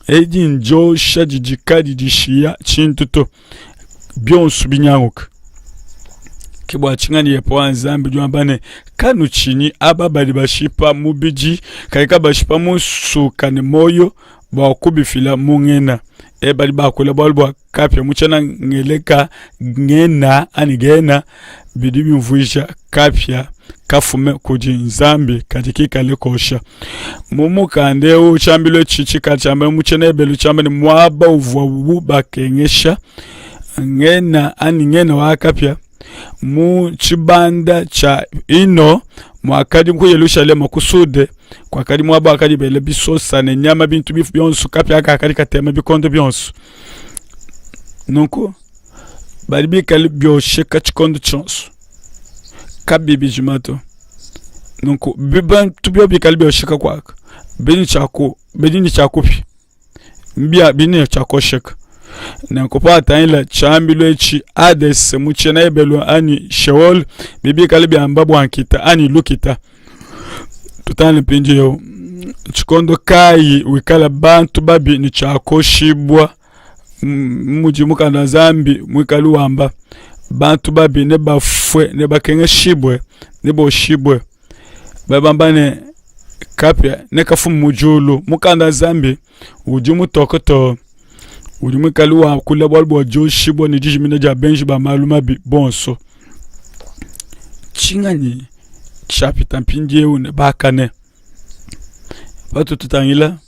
Edi ndiosha didi kadi dishiya tshintu to, bionso binyanguka. Ke bua tshinganyi Yehowa Nzambi udi wamba ne, kanutshinyi aba badi bashipa mubidi kadi kabashipa musuka ne muoyo bua kubifila mu ngena. E badi bakula bualu bua kapia mu tshiena ngeleka ngena anyi gena bidi biumvuija kapia kafume kudi Nzambi kadi kikale kosha. Mu mukanda eu tshiambilu etshi tshikala tshiamba mu tshiena Ebelu tshiamba ne muaba uvuabu bakengesha ngena anyi ngena wa kapia mu tshibanda tshia Ino muakadi ku Yelushalema ku sude kuakadi muaba wakadi bela bisosa ne nyama bintu bionso kapia kakadi katema bikondo bionso. Nunku badi bikale biosheka tshikondo tshionso kabiyi bijima to. Nunku bintu biobi bikale biosheka kuaka bidi ne tshia ku bidi ne tshia kupia mbia bidi ne tshia kuosheka. Nenku patangila tshiambilu etshi Hades mu tshiena Ebelu anyi Sheol bidi bikale biamba bua nkita anyi lukita. Tutangile mpindieu tshikondo kayi wikala bantu babi ne tshia kuoshibua mudi mukanda wa Nzambi muikale wamba bantu babi nebafue nebakengeshibue neboshibue babamba ne kapia nekafume mu diulu mukanda wa Nzambi udi mutoke too udi muikale wakula bualu bua dioshibua ne dijimina dia benji ba malu mabi bonso tshinganyi tshiapita mpindieu ne bakane patu tutangila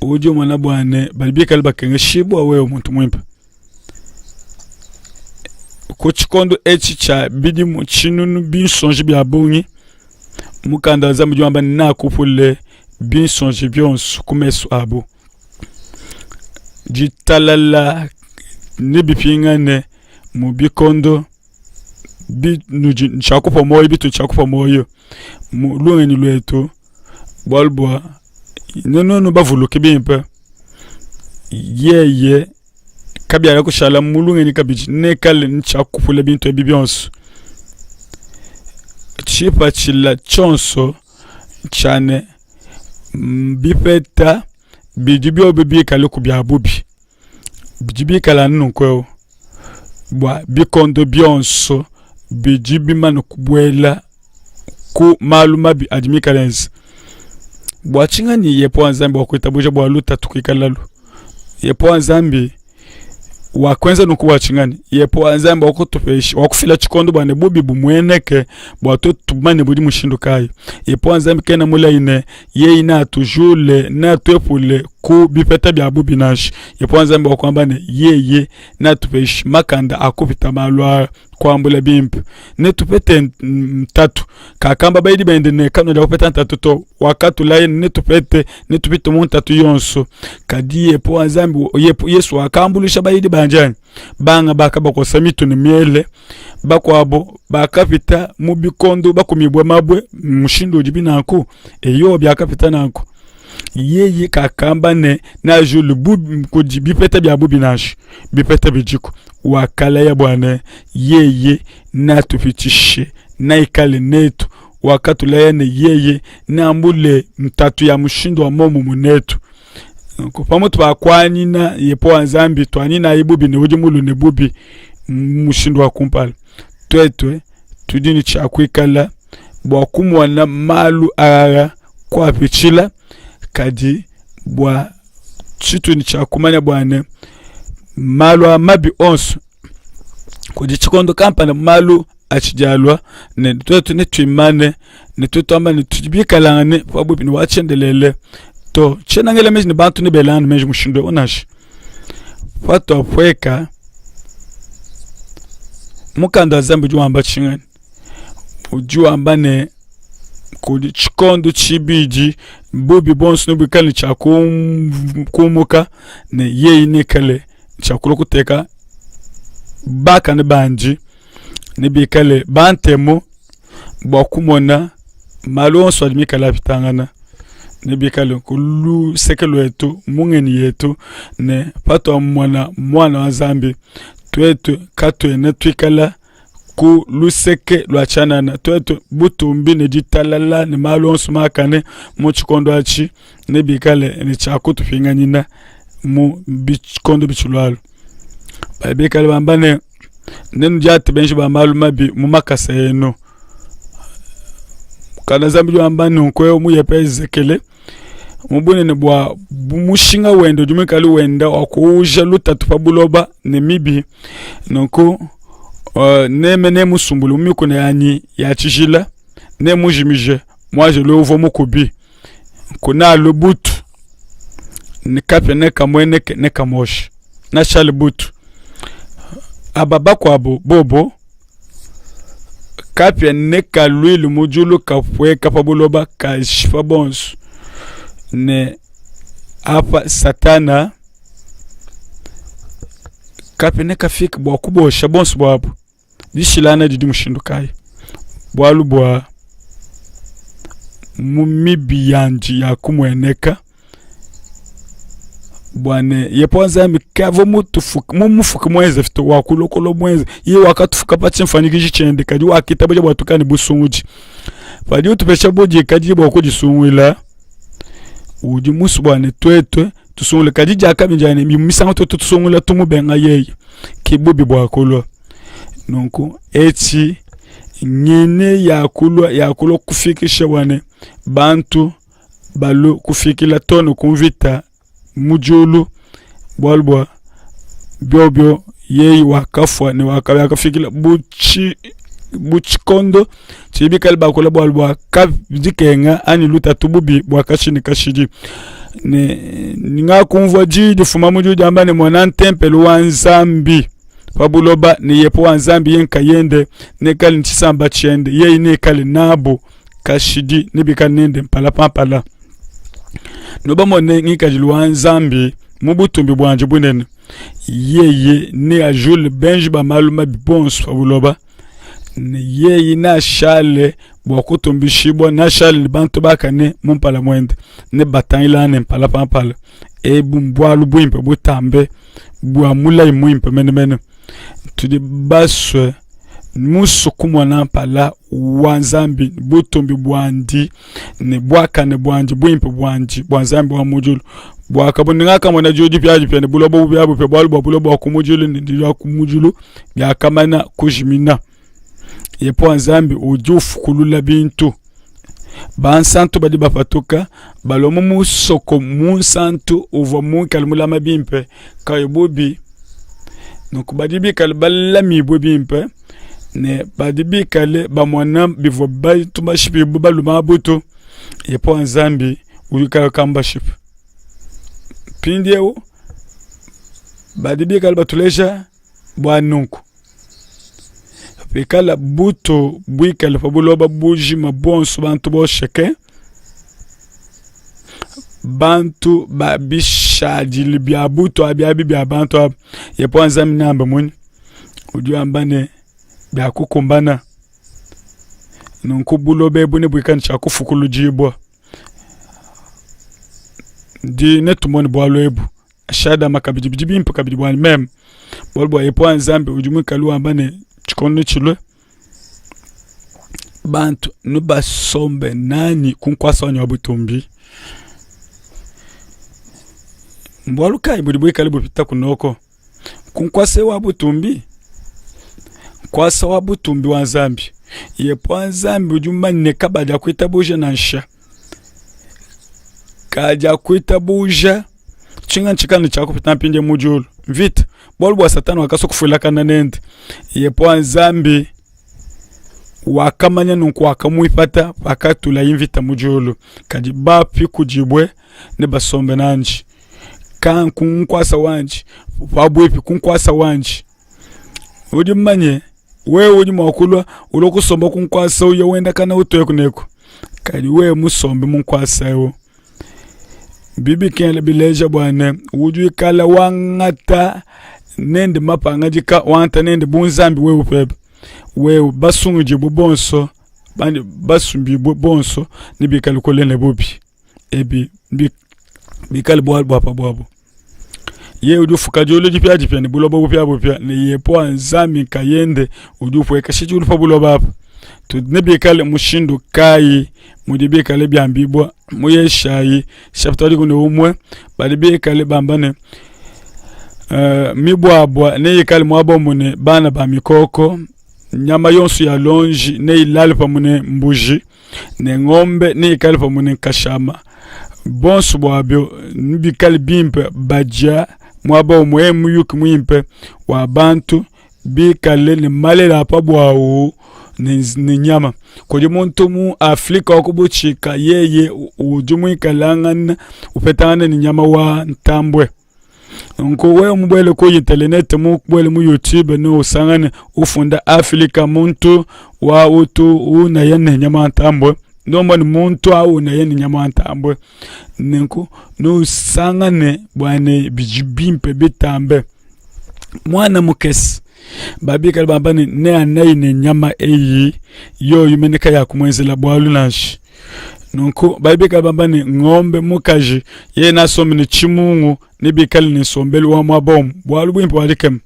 Udi umona bua ne badi bikale bakengeshibua wewe muntu muimpe. Ku tshikondo etshi tshia bidimu tshinunu binsonji bia bungi, mukanda wa Nzambi udi wamba ne, Nakupule binsonji bionso ku mesu abu. Ditalala nebipingane mu bikondo binudi ntshiakupua muoyo bitu ntshiakupua muoyo mu lungenyi luetu. Bualu bua ne nuenu bavuluke bimpe, yeye kabiaya kushala mu lungenyi kabidi, nekale ne tshia kupula bintu ebi bionso. Tshipatshila tshionso ntshia ne, bipeta bidi biobi bikaleku bia bubi bidi bikale anu nunku eu bua bikondo bionso bidi bimane kubuela ku malu mabi adi mikale enza. Bua tshinganyi Yehowa Nzambi wa kuitabuja bua lutatu kuikalalu? Yehowa Nzambi wakuenza nunku bua tshinganyi? Yehowa Nzambi wakutupesha, wakufila tshikondo bua ne bubi bumueneke bua tuetu tumanye budi mushindu kayi. Yehowa Nzambi kena mulayi ne yeye neatujule, neatuepule ku bipeta bia bubi nansha. Yehowa Nzambi wakuamba ne yeye neatupeshe makanda a kupita malu aa. kuambula bimpe netupete ntatu. Kakamba bayidi bende ne, kanuena kupeta ntatu to, wakatulaye ne netupete, netupite mu ntatu yonso. Kadi Yehowa Nzambi, Yesu wakambuluisha bayidi bandi anyi? Banga bakabakosa mitu ne miele, bakuabo bakapita mu bikondo bakumibue mabue. Mushindu udibi nanku? Eyo, biakapita nanku. Yeye kakamba ne neajule bubi kudi bipeta bia bubi nansha, bipeta bidiku. Wakalaya bua ne yeye neatupitshishe, neikale netu. Wakatulaya ne yeye neambule ntatu ya mushindu wa muomumue netu. Nunku pamutu pa kuanyina Yehowa Nzambi, tuanyinayi bubi ne udi mulu ne bubi mu mushindu wa kumpala. Tuetu tudi ne tshia kuikala bua kumona malu aa kuapitshila, kadi bua tshitudi tshia kumanya bua ne malu a mabi onso kudi tshikondo kampanda malu. atshidi alua, ne tuetu netuimane ne tuetu tuamba ne tudi bikalangane pabuipi ne wa tshiendelele to. Tshiena ngela meji ne bantu nebelangane meji mushindu eu nansha. Patuapueka, mukanda wa Nzambi udi wamba tshinganyi? Udi wamba ne kudi tshikondo tshibidi bubi buonso nebuikale ne tshia kumuka ne yeye neikale tshia kulua kuteka bakane bandi nebikale bantemu bua kumona malu onso adi mikale apitangana nebikale ku luseke luetu mu ngenyi yetu ne patuamona muana wa Nzambi tuetu katuena tuikala ku luseke lua tshianana tuetu butumbi ne ditalala ne malu onso makane mu tshikondo atshi nebikale ne tshia kutupinganyina mu bikondo bitshilualua. Badi bikale bamba ne, nenudiate benji ba malu mabi mu makasa enu. Mukanda Nzambi udi wamba nunku eu mu Yehezekele mu bunene bua mushinga wende udi muikale wenda wa kuuja lutatu pa buloba ne mibi. Nunku uh, neme nemusumbule mu mikuna yanyi ya tshijila, nemujimije muanjelu uvua mukubi kunalu butu ne kapia nekamueneke nekamuoshe nashale butu. Aba bakuabu bobo kapia nekaluile mu diulu kapueka pa buloba kashipa bonso ne apa Satana kapia nekafike bua kubosha bonso buabu. Dishilangana didi mushindu kayi? Bualu bua mu mibi yandi ya kumueneka bua ne Yehowa Nzambi kavua mutufuke mumufuke muenze to wakulokolo muenze yeye wakatufuka pa tshimfuanyikiji tshiende kadi wakitabuja bua tuikale ne busungudi padi utupesha budikadidi bua kudisunguila udi musue bua ne tuetu tusungule kadi diakabi dia ne misangu tuetu tusungula tumubenga yeye ke bubi bua kulua nunku etshi ngene ya kulua ya kulua kufikisha bua ne bantu balu kufikila too ne ku mvita mu diulu bualu bua biobio yeye wakafua ne wakafikila bu tshi bu tshikondo tshidi bikale bakula bualu bua dikenga anyi lutatu bubi bua kashidi ne kashidi ne ngakumvua diyi difuma mu diulu diamba ne mona ntempelo wa Nzambi pa buloba ne Yehowa Nzambi ye nkayende neikale ne tshisamba tshiende yeye neikale nabu kashidi nebikale nende mpala pa mpala. Nubamone ngikadilu wa Nzambi mu butumbi buandi bunene. Yeye neajule benji ba malu mabi bonso pa buloba, ne yeye neashale bua kutumbishibua, neashale ne bantu bakane mu mpala muende, nebatangilangane mpala pa mpala. Ebu mbualu buimpe butambe bua mulayi muimpe menemene. Tudi basue musue kumona mpala wa Nzambi, butumbi buandi ne buakane buandi, buimpe buandi bua Nzambi wa mu diulu. Buakabone ngakamona diulu dipiadipia ne buloba bupiabupia, bualu bua buloba bua ku mu diulu ne bia ku mu diulu biakamana kujimina. Yepowa Nzambi udi ufukulula bintu. Bansantu badi bapatuka balua mu musoko munsantu uvua muikale mulama bimpe kayi bubi. Nunku badi bikale balamibue bimpe ne badi bikale bamona bivua bantu bashipibue balume abu to. Yehowa Nzambi udi kayi kambashipe. Mpindieu badi bikale batuleja bua nunku pikala butu buikale pa buloba bujima buonso bantu bosheke bantu ba bishadile bia butu abi abi bia bantu aba Yehowa Nzambi neambe munyi? Udi wamba ne, biakukumbana. Nunku buloba ebu nebuikale ne tshia kufukuludibua. Ndi netumone bualu ebu. Shadama kabidi bidi bimpe kabidi buanyi meme, bualu bua Yehowa Nzambi udi muikale wamba ne, tshikondo netshilue bantu nubasombe nanyi ku nkuasa wanyi wa butumbi. Mbualu kayi budi buikale bupita kunoko ku nkuasa wa butumbi? Nkuasa wa butumbi wa Nzambi. Yehowa Nzambi udi mumanye ne kabadi akuitabuja nansha. Kadiakuitabuja tshinga ntshikanda tshia kupita mpindieu mu diulu mvita bualu bua Satana wakasua kufuilakana nende. Yehowa Nzambi. Wakamanya nunku wakamuipata pakatulaye mvita mu diulu. Kadi bapikudibue nebasombe nandi ka ku nkuasa wandi pabuipi ku nkuasa wandi. Udi mumanye wewe udi mua kulua ulua kusomba ku nkuasa uya wendakana utueku neku, kadi wewe musombe mu nkuasa eu bibi bileja bua ne udi wikala wangata nende mapangadika wangata nende bunzambi wewe pebe wewe basungudibue bonso basumbibue bonso nebikale kule ne bubi ebi bikale bualu bua pa buabu. Yeye udi ufuka diulu dipiadipia ne buloba bupiabupia, ne Yehowa Nzambi nkayende udi upuekesha diulu pa buloba apa. Nebikale mushindu kayi mudi bikale biambibua mu Yeshayi chapitre 11 badi bikale bamba ne uh, mibuabua neyikale muaba umue ne bana ba mikoko, nyama yonso ya lonji neyilale pamue ne mbuji ne ngombe neikale pamue ne nkashama, bonso buabio nebikale bimpe badia muaba umue. Muyuki muimpe wa bantu bikale ne malela a pa buawu ne, ne nyama. Kudi muntu mu Afrika wa ku butshika yeye udi muikalangana upetangana ne nyama wa ntambue. Nunku wewe mubuele ku internete mubuele mu YouTube ne usangane ufunda Afrika muntu wa utu unaya ne nyama wa ntambue ndomba ne muntu au unaya ne nyama wa ntambue nunku nusangane bua ne bidi bimpe bitambe muana mukese babikale bamba ne neanayi ne nyama eyi yoyi mene kayakumuenzela bualu nansha Nunku badi bikale bamba ne, ngombe mukaji yeye nasombe ne tshimungu nebikale ne nsombelu wa muaba umue. Bualu buimpe bua dikema.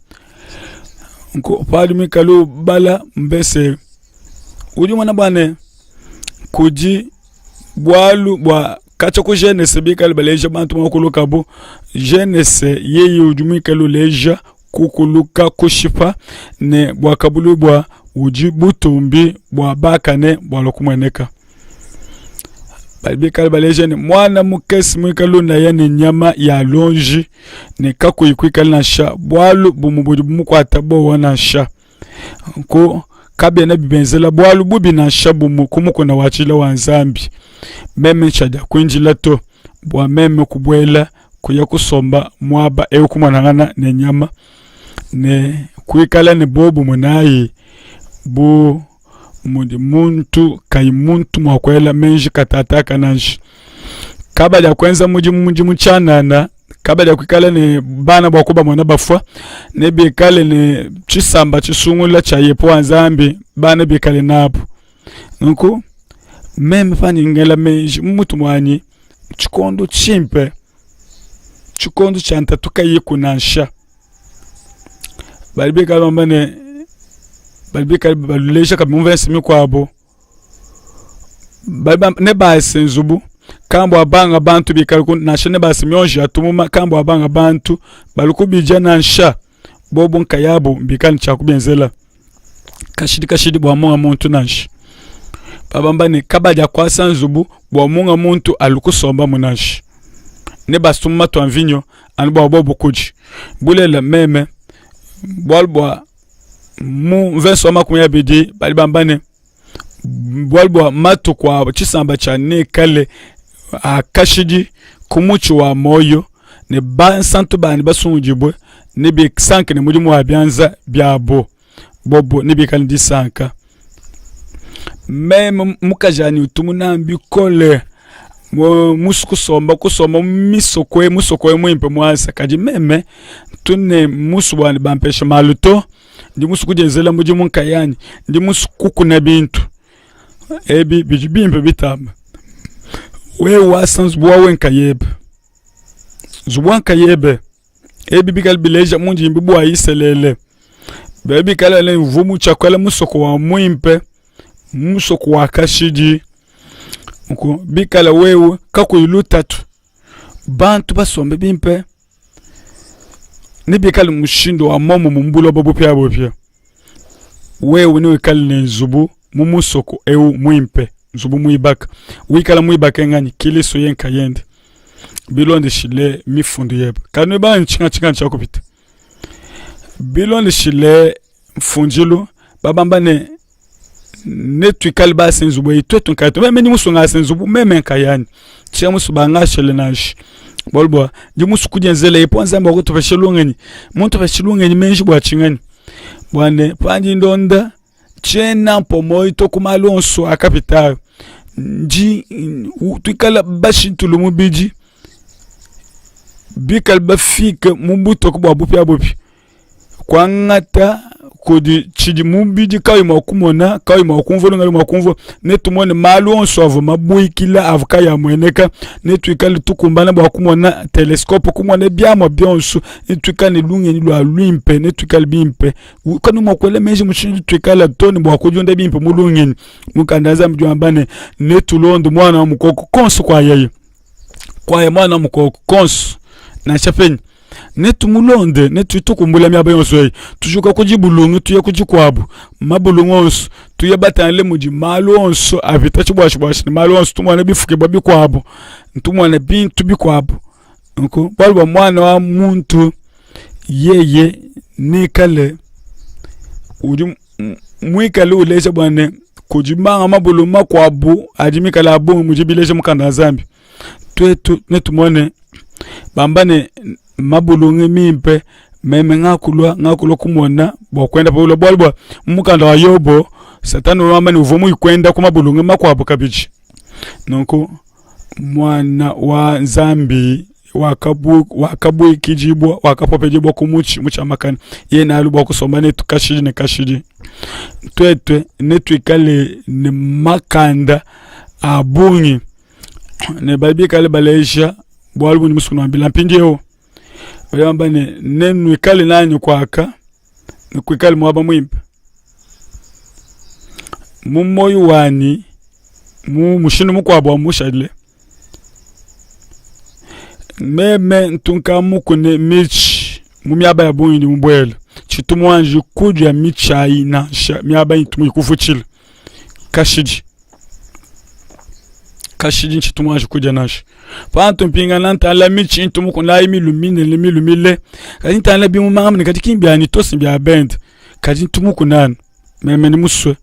Nunku padi muikale ubala mvese udi umona bua ne kudi bualu bua katshia ku Genese bikale baleja bantu mua kulukabu. Genese yeye udi muikale uleja kukuluka kushipa ne buakabuluibua udi butumbi bua bakane bualua kumueneka. Badi bikale baleja ne muana mukese muikale unaya ne nyama ya luonji ne kakuyi kuikala nansha bualu bumue budi bumukuata buowa nansha. Nku kabiena bibenzela bualu bubi nansha bumue ku mukuna wa tshijila wa Nzambi. Meme ntshiadiakuindila to bua meme kubuela kuya kusomba muaba eu kumonangana ne nyama ne kuikala ne buobumue nayi bu mudi muntu kayi muntu mua kuela meji katataka nansha. Kabadi kuenza mudimu mudimu tshianana, kabadi kuikala ne bana bua kubamona bafua, ne bikale ne tshisamba tshisungula tshia Yehowa Nzambi, bana bikale nabu. Nunku meme panyi ngela meji mu mutu muanyi tshikondo tshimpe, tshikondo tshia ntatu kayiku nansha. Badi bikale bamba ne badi bikale baleja kabidi mu mvese mikuabu nebase nzubu kambua banga bantu bikale nansha nebase mionji ya tumuma kambua banga bantu bali kubidia nansha bobu nkayabu bikale ne tshia kubienzela kashidi kashidi bua munga muntu nansha. Babamba ne kabadi kuasa nzubu bua munga muntu alu kusombamu nansha. Nebase tumuma tua mvinyo anu bua bobu kudia. Bulelela meme bualu bua mu mvese wa 20 badi bamba ne bualu bua matuku a tshisamba tshia nekale a kashidi ku mutshi wa muoyo ne bansantu banyi basungudibue nebisanke ne mudimu wa bianza biabo bobo nebikale ne disanka. Meme mukajanyi utu munange bikole musue kusomba kusomba mu misoko eyi musoko eyi muimpe muasa kadi meme ntu ne musue bua bampeshe malu to ndi musue kudienzela mudimu nkayanyi ndi musue kukuna bintu ebi bidi bimpe bitambe. Wewe wasa nzubu wa wewe nkayebe nzubu wa nkayebe ebi bikale bileja mundimbi bua Isalele bia bikale ne mvumu tshiakuela musoko wa muimpe musoko wa kashidi nku bikale wewe kakuyi lutatu bantu basombe bimpe ne bikale mushindu wa muomumue mu buloba bupiabupia wewe newikale ne nzubu mu musoko eu muimpe nzubu muibaka wikala muibake nganyi Kilisto ye nkayende bilondeshile mifundu yebe kanuyi ntshinga tshinga tshia kupita bilondeshile mfundilu babamba ne. Netuikale base nzubu eyi tuetu nkayetu. Meme ndi musue ngase nzubu meme nkayanyi, tshiena musue bangashile nansha. Bualu bua ndi musue kudienzela eyi, po Nzambi wakutupesha lungenyi, muntupeshe lungenyi meji bua tshinganyi? Bua ne pandi ndonda tshiena mpua muoyo to ku malu onso akapita ndi tuikala bashintule mubidi bikale bafike mu butoke bua bupiabupia kuangata kudi tshidi mubidi kauyi mua kumona kauyi mua kumvua lungenyi mua kumvua netumone malu onso avua mabuikila avua kayi amueneka netuikale tukumbana bua kumona telescope kumona biamua bionso netuikale ne lungenyi lua luimpe netuikale bimpe Kanu mua kuela meji mushindu tuikala to ne bua kudiunda bimpe mu lungenyi. Mukanda wa Nzambi udi wamba ne, netulonde muana wa mukoko konso kua yeye. Kuaya muana wa mukoko konso nansha penyi netumulonde netukumbula miaba yonso eyi tujuka ku dibulungu tuya ku dikuabu mabulungu onso tuya batangile mudi malu onso apita tshibuashibuashi ne malu onso tumone bifukibua bikuabu tumone bintu bikuabu nunku bualu bua muana wa muntu yeye nikale udi muikale uleja bua ne kudi manga mabulu makuabu adi mikale a bungi mudi bileja mukanda wa Nzambi. Tuetu netumone bamba ne mabulunge mimpe meme ngakulua ngakulua kumona bua kuenda pa buloba bualu bua mu mukanda wa Yobo Satana wamba ne uvua muyi kuenda ku mabulunge makuabu kabidi. Nunku Muana wa Nzambi wakabuikidibua wakapopedibua ku mutshi mutshiamakane yeye nalu bua kusomba netu kashidi ne kashidi. Tuetu netuikale ne makanda a bungi ne badi bikale baleja bualu bundi musue kunuambila mpindieu. Badi bamba ne, nenuikale nanyi kuaka, nekuikale muaba muimpe. Mu muoyo wanyi mu mushindu mukuabu wa mushadile, meme ntu nkamukune mitshi mu miaba ya bungi ndi mubuele, tshitu muanji kudia mitshi ayi nansha miaba itu mikufutshila kashidi kashidi ntshitu muanji kudia nansha. Pantu mpingana ntangila mitshi intu mukuna ayi milu minene milu mile, kadi ntangila bimuma ngamba ne kadi ki mbianyi to si mbia bende, kadi ntu mukune anu meme ndi musue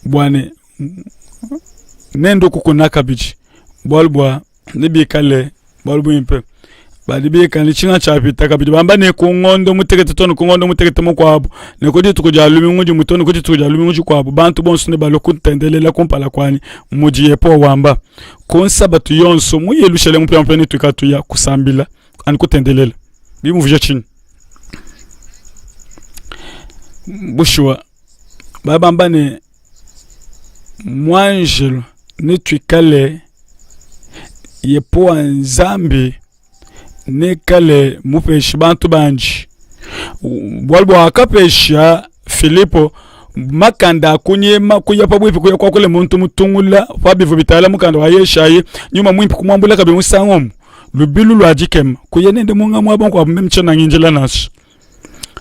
bua ne nendue kukuna kabidi bualu bua nebikale bualu buimpe. Badi bikale ne tshinga tshiapita kabidi bamba ne ku ngondo mutekete too ne ku ngondo mutekete mukuabu ne ku dituku dia lumingu dimue too ne ku dituku dia lumingu dikuabu bantu bonso nebalue kuntendelela kumpala kuanyi, mudi Yehowa wamba. Ku nsabatu yonso mu Yelushalema mupiamupia netuikale tuya kusambila anyi kutendelela. Bimuvija tshinyi? Bushuwa badi bamba ne muanjelo netuikale Yepowa Nzambi nekale mupeshe bantu bandi bualu bua wakapesha Filipo makanda a kunyema kuya pabuipi kuya kuakula muntu mutungula pa bivua bitangila mukanda wa Yeshayi nyuma muimpe kumuambula kabidi musangu umue lubilu lua dikema kuya nende munga muaba mukuabu meme tshiena ngindila nansha.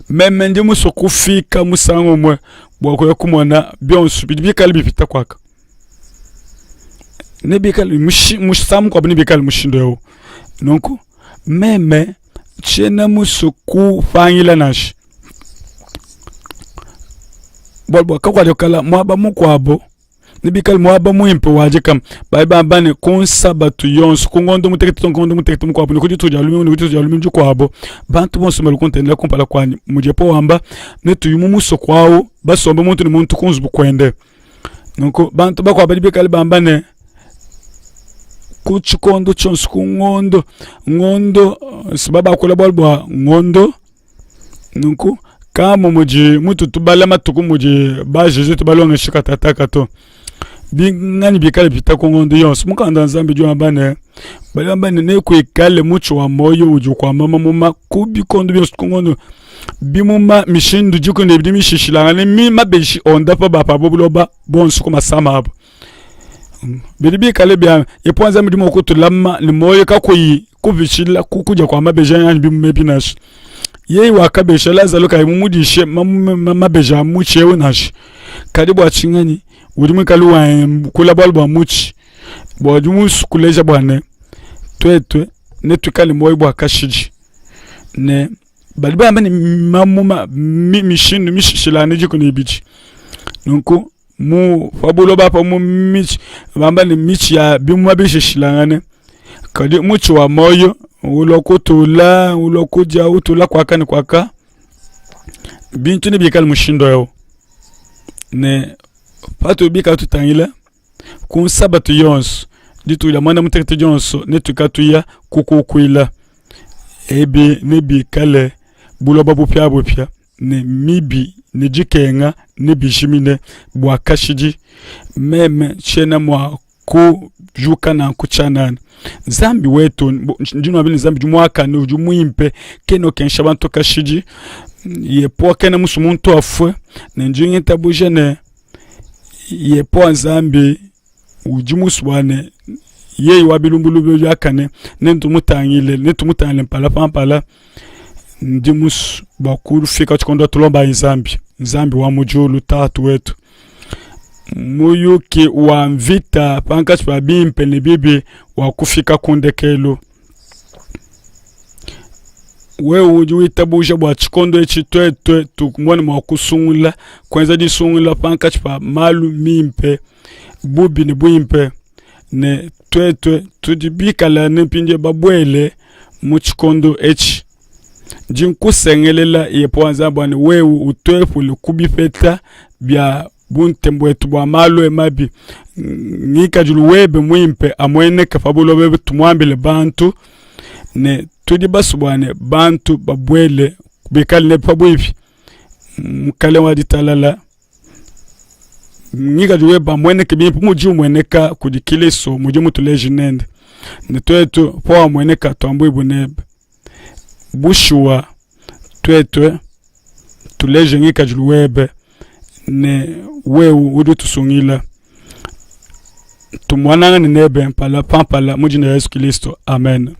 Meme ndi musue kufika musangu umue bua kuya kumona bionso bidi bikale bipita kuaka. Nebikale musangu mukuabu nebikale mushindu eu. Nunku meme tshiena musue kupangila nansha. Bualu bua kakuakala muaba mukuabu nebikale muaba muimpe wa dikama. Badi bamba ne, ku nsabatu yonso, ku ngondo mutekete to ngondo mutekete mukuabu, ne ku dituku dia lumingu ne ku dituku dia lumingu dikuabu, bantu bonso bali kuntendelela kumpala kuanyi. Mudi Yehowa wamba, netuye mu musoko au, basombe muntu ne muntu ku nzubu kuende. Nunku bantu bakuabu badi bikale bamba ne, ku tshikondo tshionso ku ngondo ngondo, si babakula bualu bua ngondo. Nunku kamu mudi mutu tubala matuku mudi ba Jesuite balongesha katataka to. Binganyi bikale bipita ku ngondo yonso. Mukanda wa Nzambi udi wamba ne, badi bamba ne nekuikale mutshi wa muoyo udi ukuama mamuma ku bikondo bionso ku ngondo. Bimuma mishindu dikumi ne ibidi mishishilangane mi mabeji ondapa ba pa buloba bonso ku masama abu. Bidi bikale bia Yepowa Nzambi udi mua kutulama ne muoyo kakuyi kupitshila ku kudia kua mabeji anyi bimuma ebi nansha. Yeye wakabesha Lazalo kayi mumudishe mabeji a mutshi eu nansha. Kadi bua tshinganyi udi muikale wakula bualu bua mutshi bua udi musue kuleja bua ne tuetu netuikale muoyo bua kashidi ne badi bamba ne mamuma mishindu mishilangane dikumi ne ibidi nunku. Mu pa buloba apa mu mitshi bamba ne mitshi ya bimuma bishishilangane, kadi mutshi wa muoyo ulua kutula ulua kudia utula kuaka ne kuaka, bintu nebikale mushindu eu. Ne patudi bikale tutangila ku nsabatu yonso dituku dia muanda mutekete dionso netuikale tuya kukukuila, ebi nebikale buloba bupiabupia. ne mibi ne dikenga nebijimine bua kashidi. Meme tshiena mua kujuka nanku tshianana. Nzambi wetu, ndi nuambila ne Nzambi udi muakane, udi muimpe, kena ukengesha bantu kashidi. Yepowa kena musue muntu afue, ne ndi ngitabuja ne Yepowa Nzambi udi musue bua ne yeye wa bilumbuluilu biakane netumutangile, netumutangile mpala pa mpala. Ndi musue bua kufika tshikondo tulombayi Nzambi, Nzambi wa mu diulu, Tatu wetu. Muyuki wa mvita pankatshi pa bimpe ne bibi wa kufika ku ndekelu. Wewe udi witabuja bua tshikondo etshi tuetu tumone mua kusungula, kuenza disungula pankatshi pa malu mimpe, bubi ne buimpe, ne tuetu tudi bikale ne mpindieu babuele mu tshikondo etshi. Ndi nkusengelela Yehowa Nzambi wanyi, wewe utuepule ku bipeta bia buntemu buetu bua malu mabi. Ngikadilu webe muimpe amueneke pa buloba ebu, tumuambile bantu ne tudi basue bua ne bantu babuele bikale ne pabuipi. Mukalenge wa ditalala, ngikadilu webe amueneke bimpe mudi umueneka kudi Kilisto, mudi mutuleji nende, ne tuetu pawamueneka tuambuibue nebe. Bushuwa, tuetu tuleje ngikadilu webe ne wewe udi utusungila. Tumuanangane nebe mpala pa mpala mu dina dia Yesu Kilisto. Amen.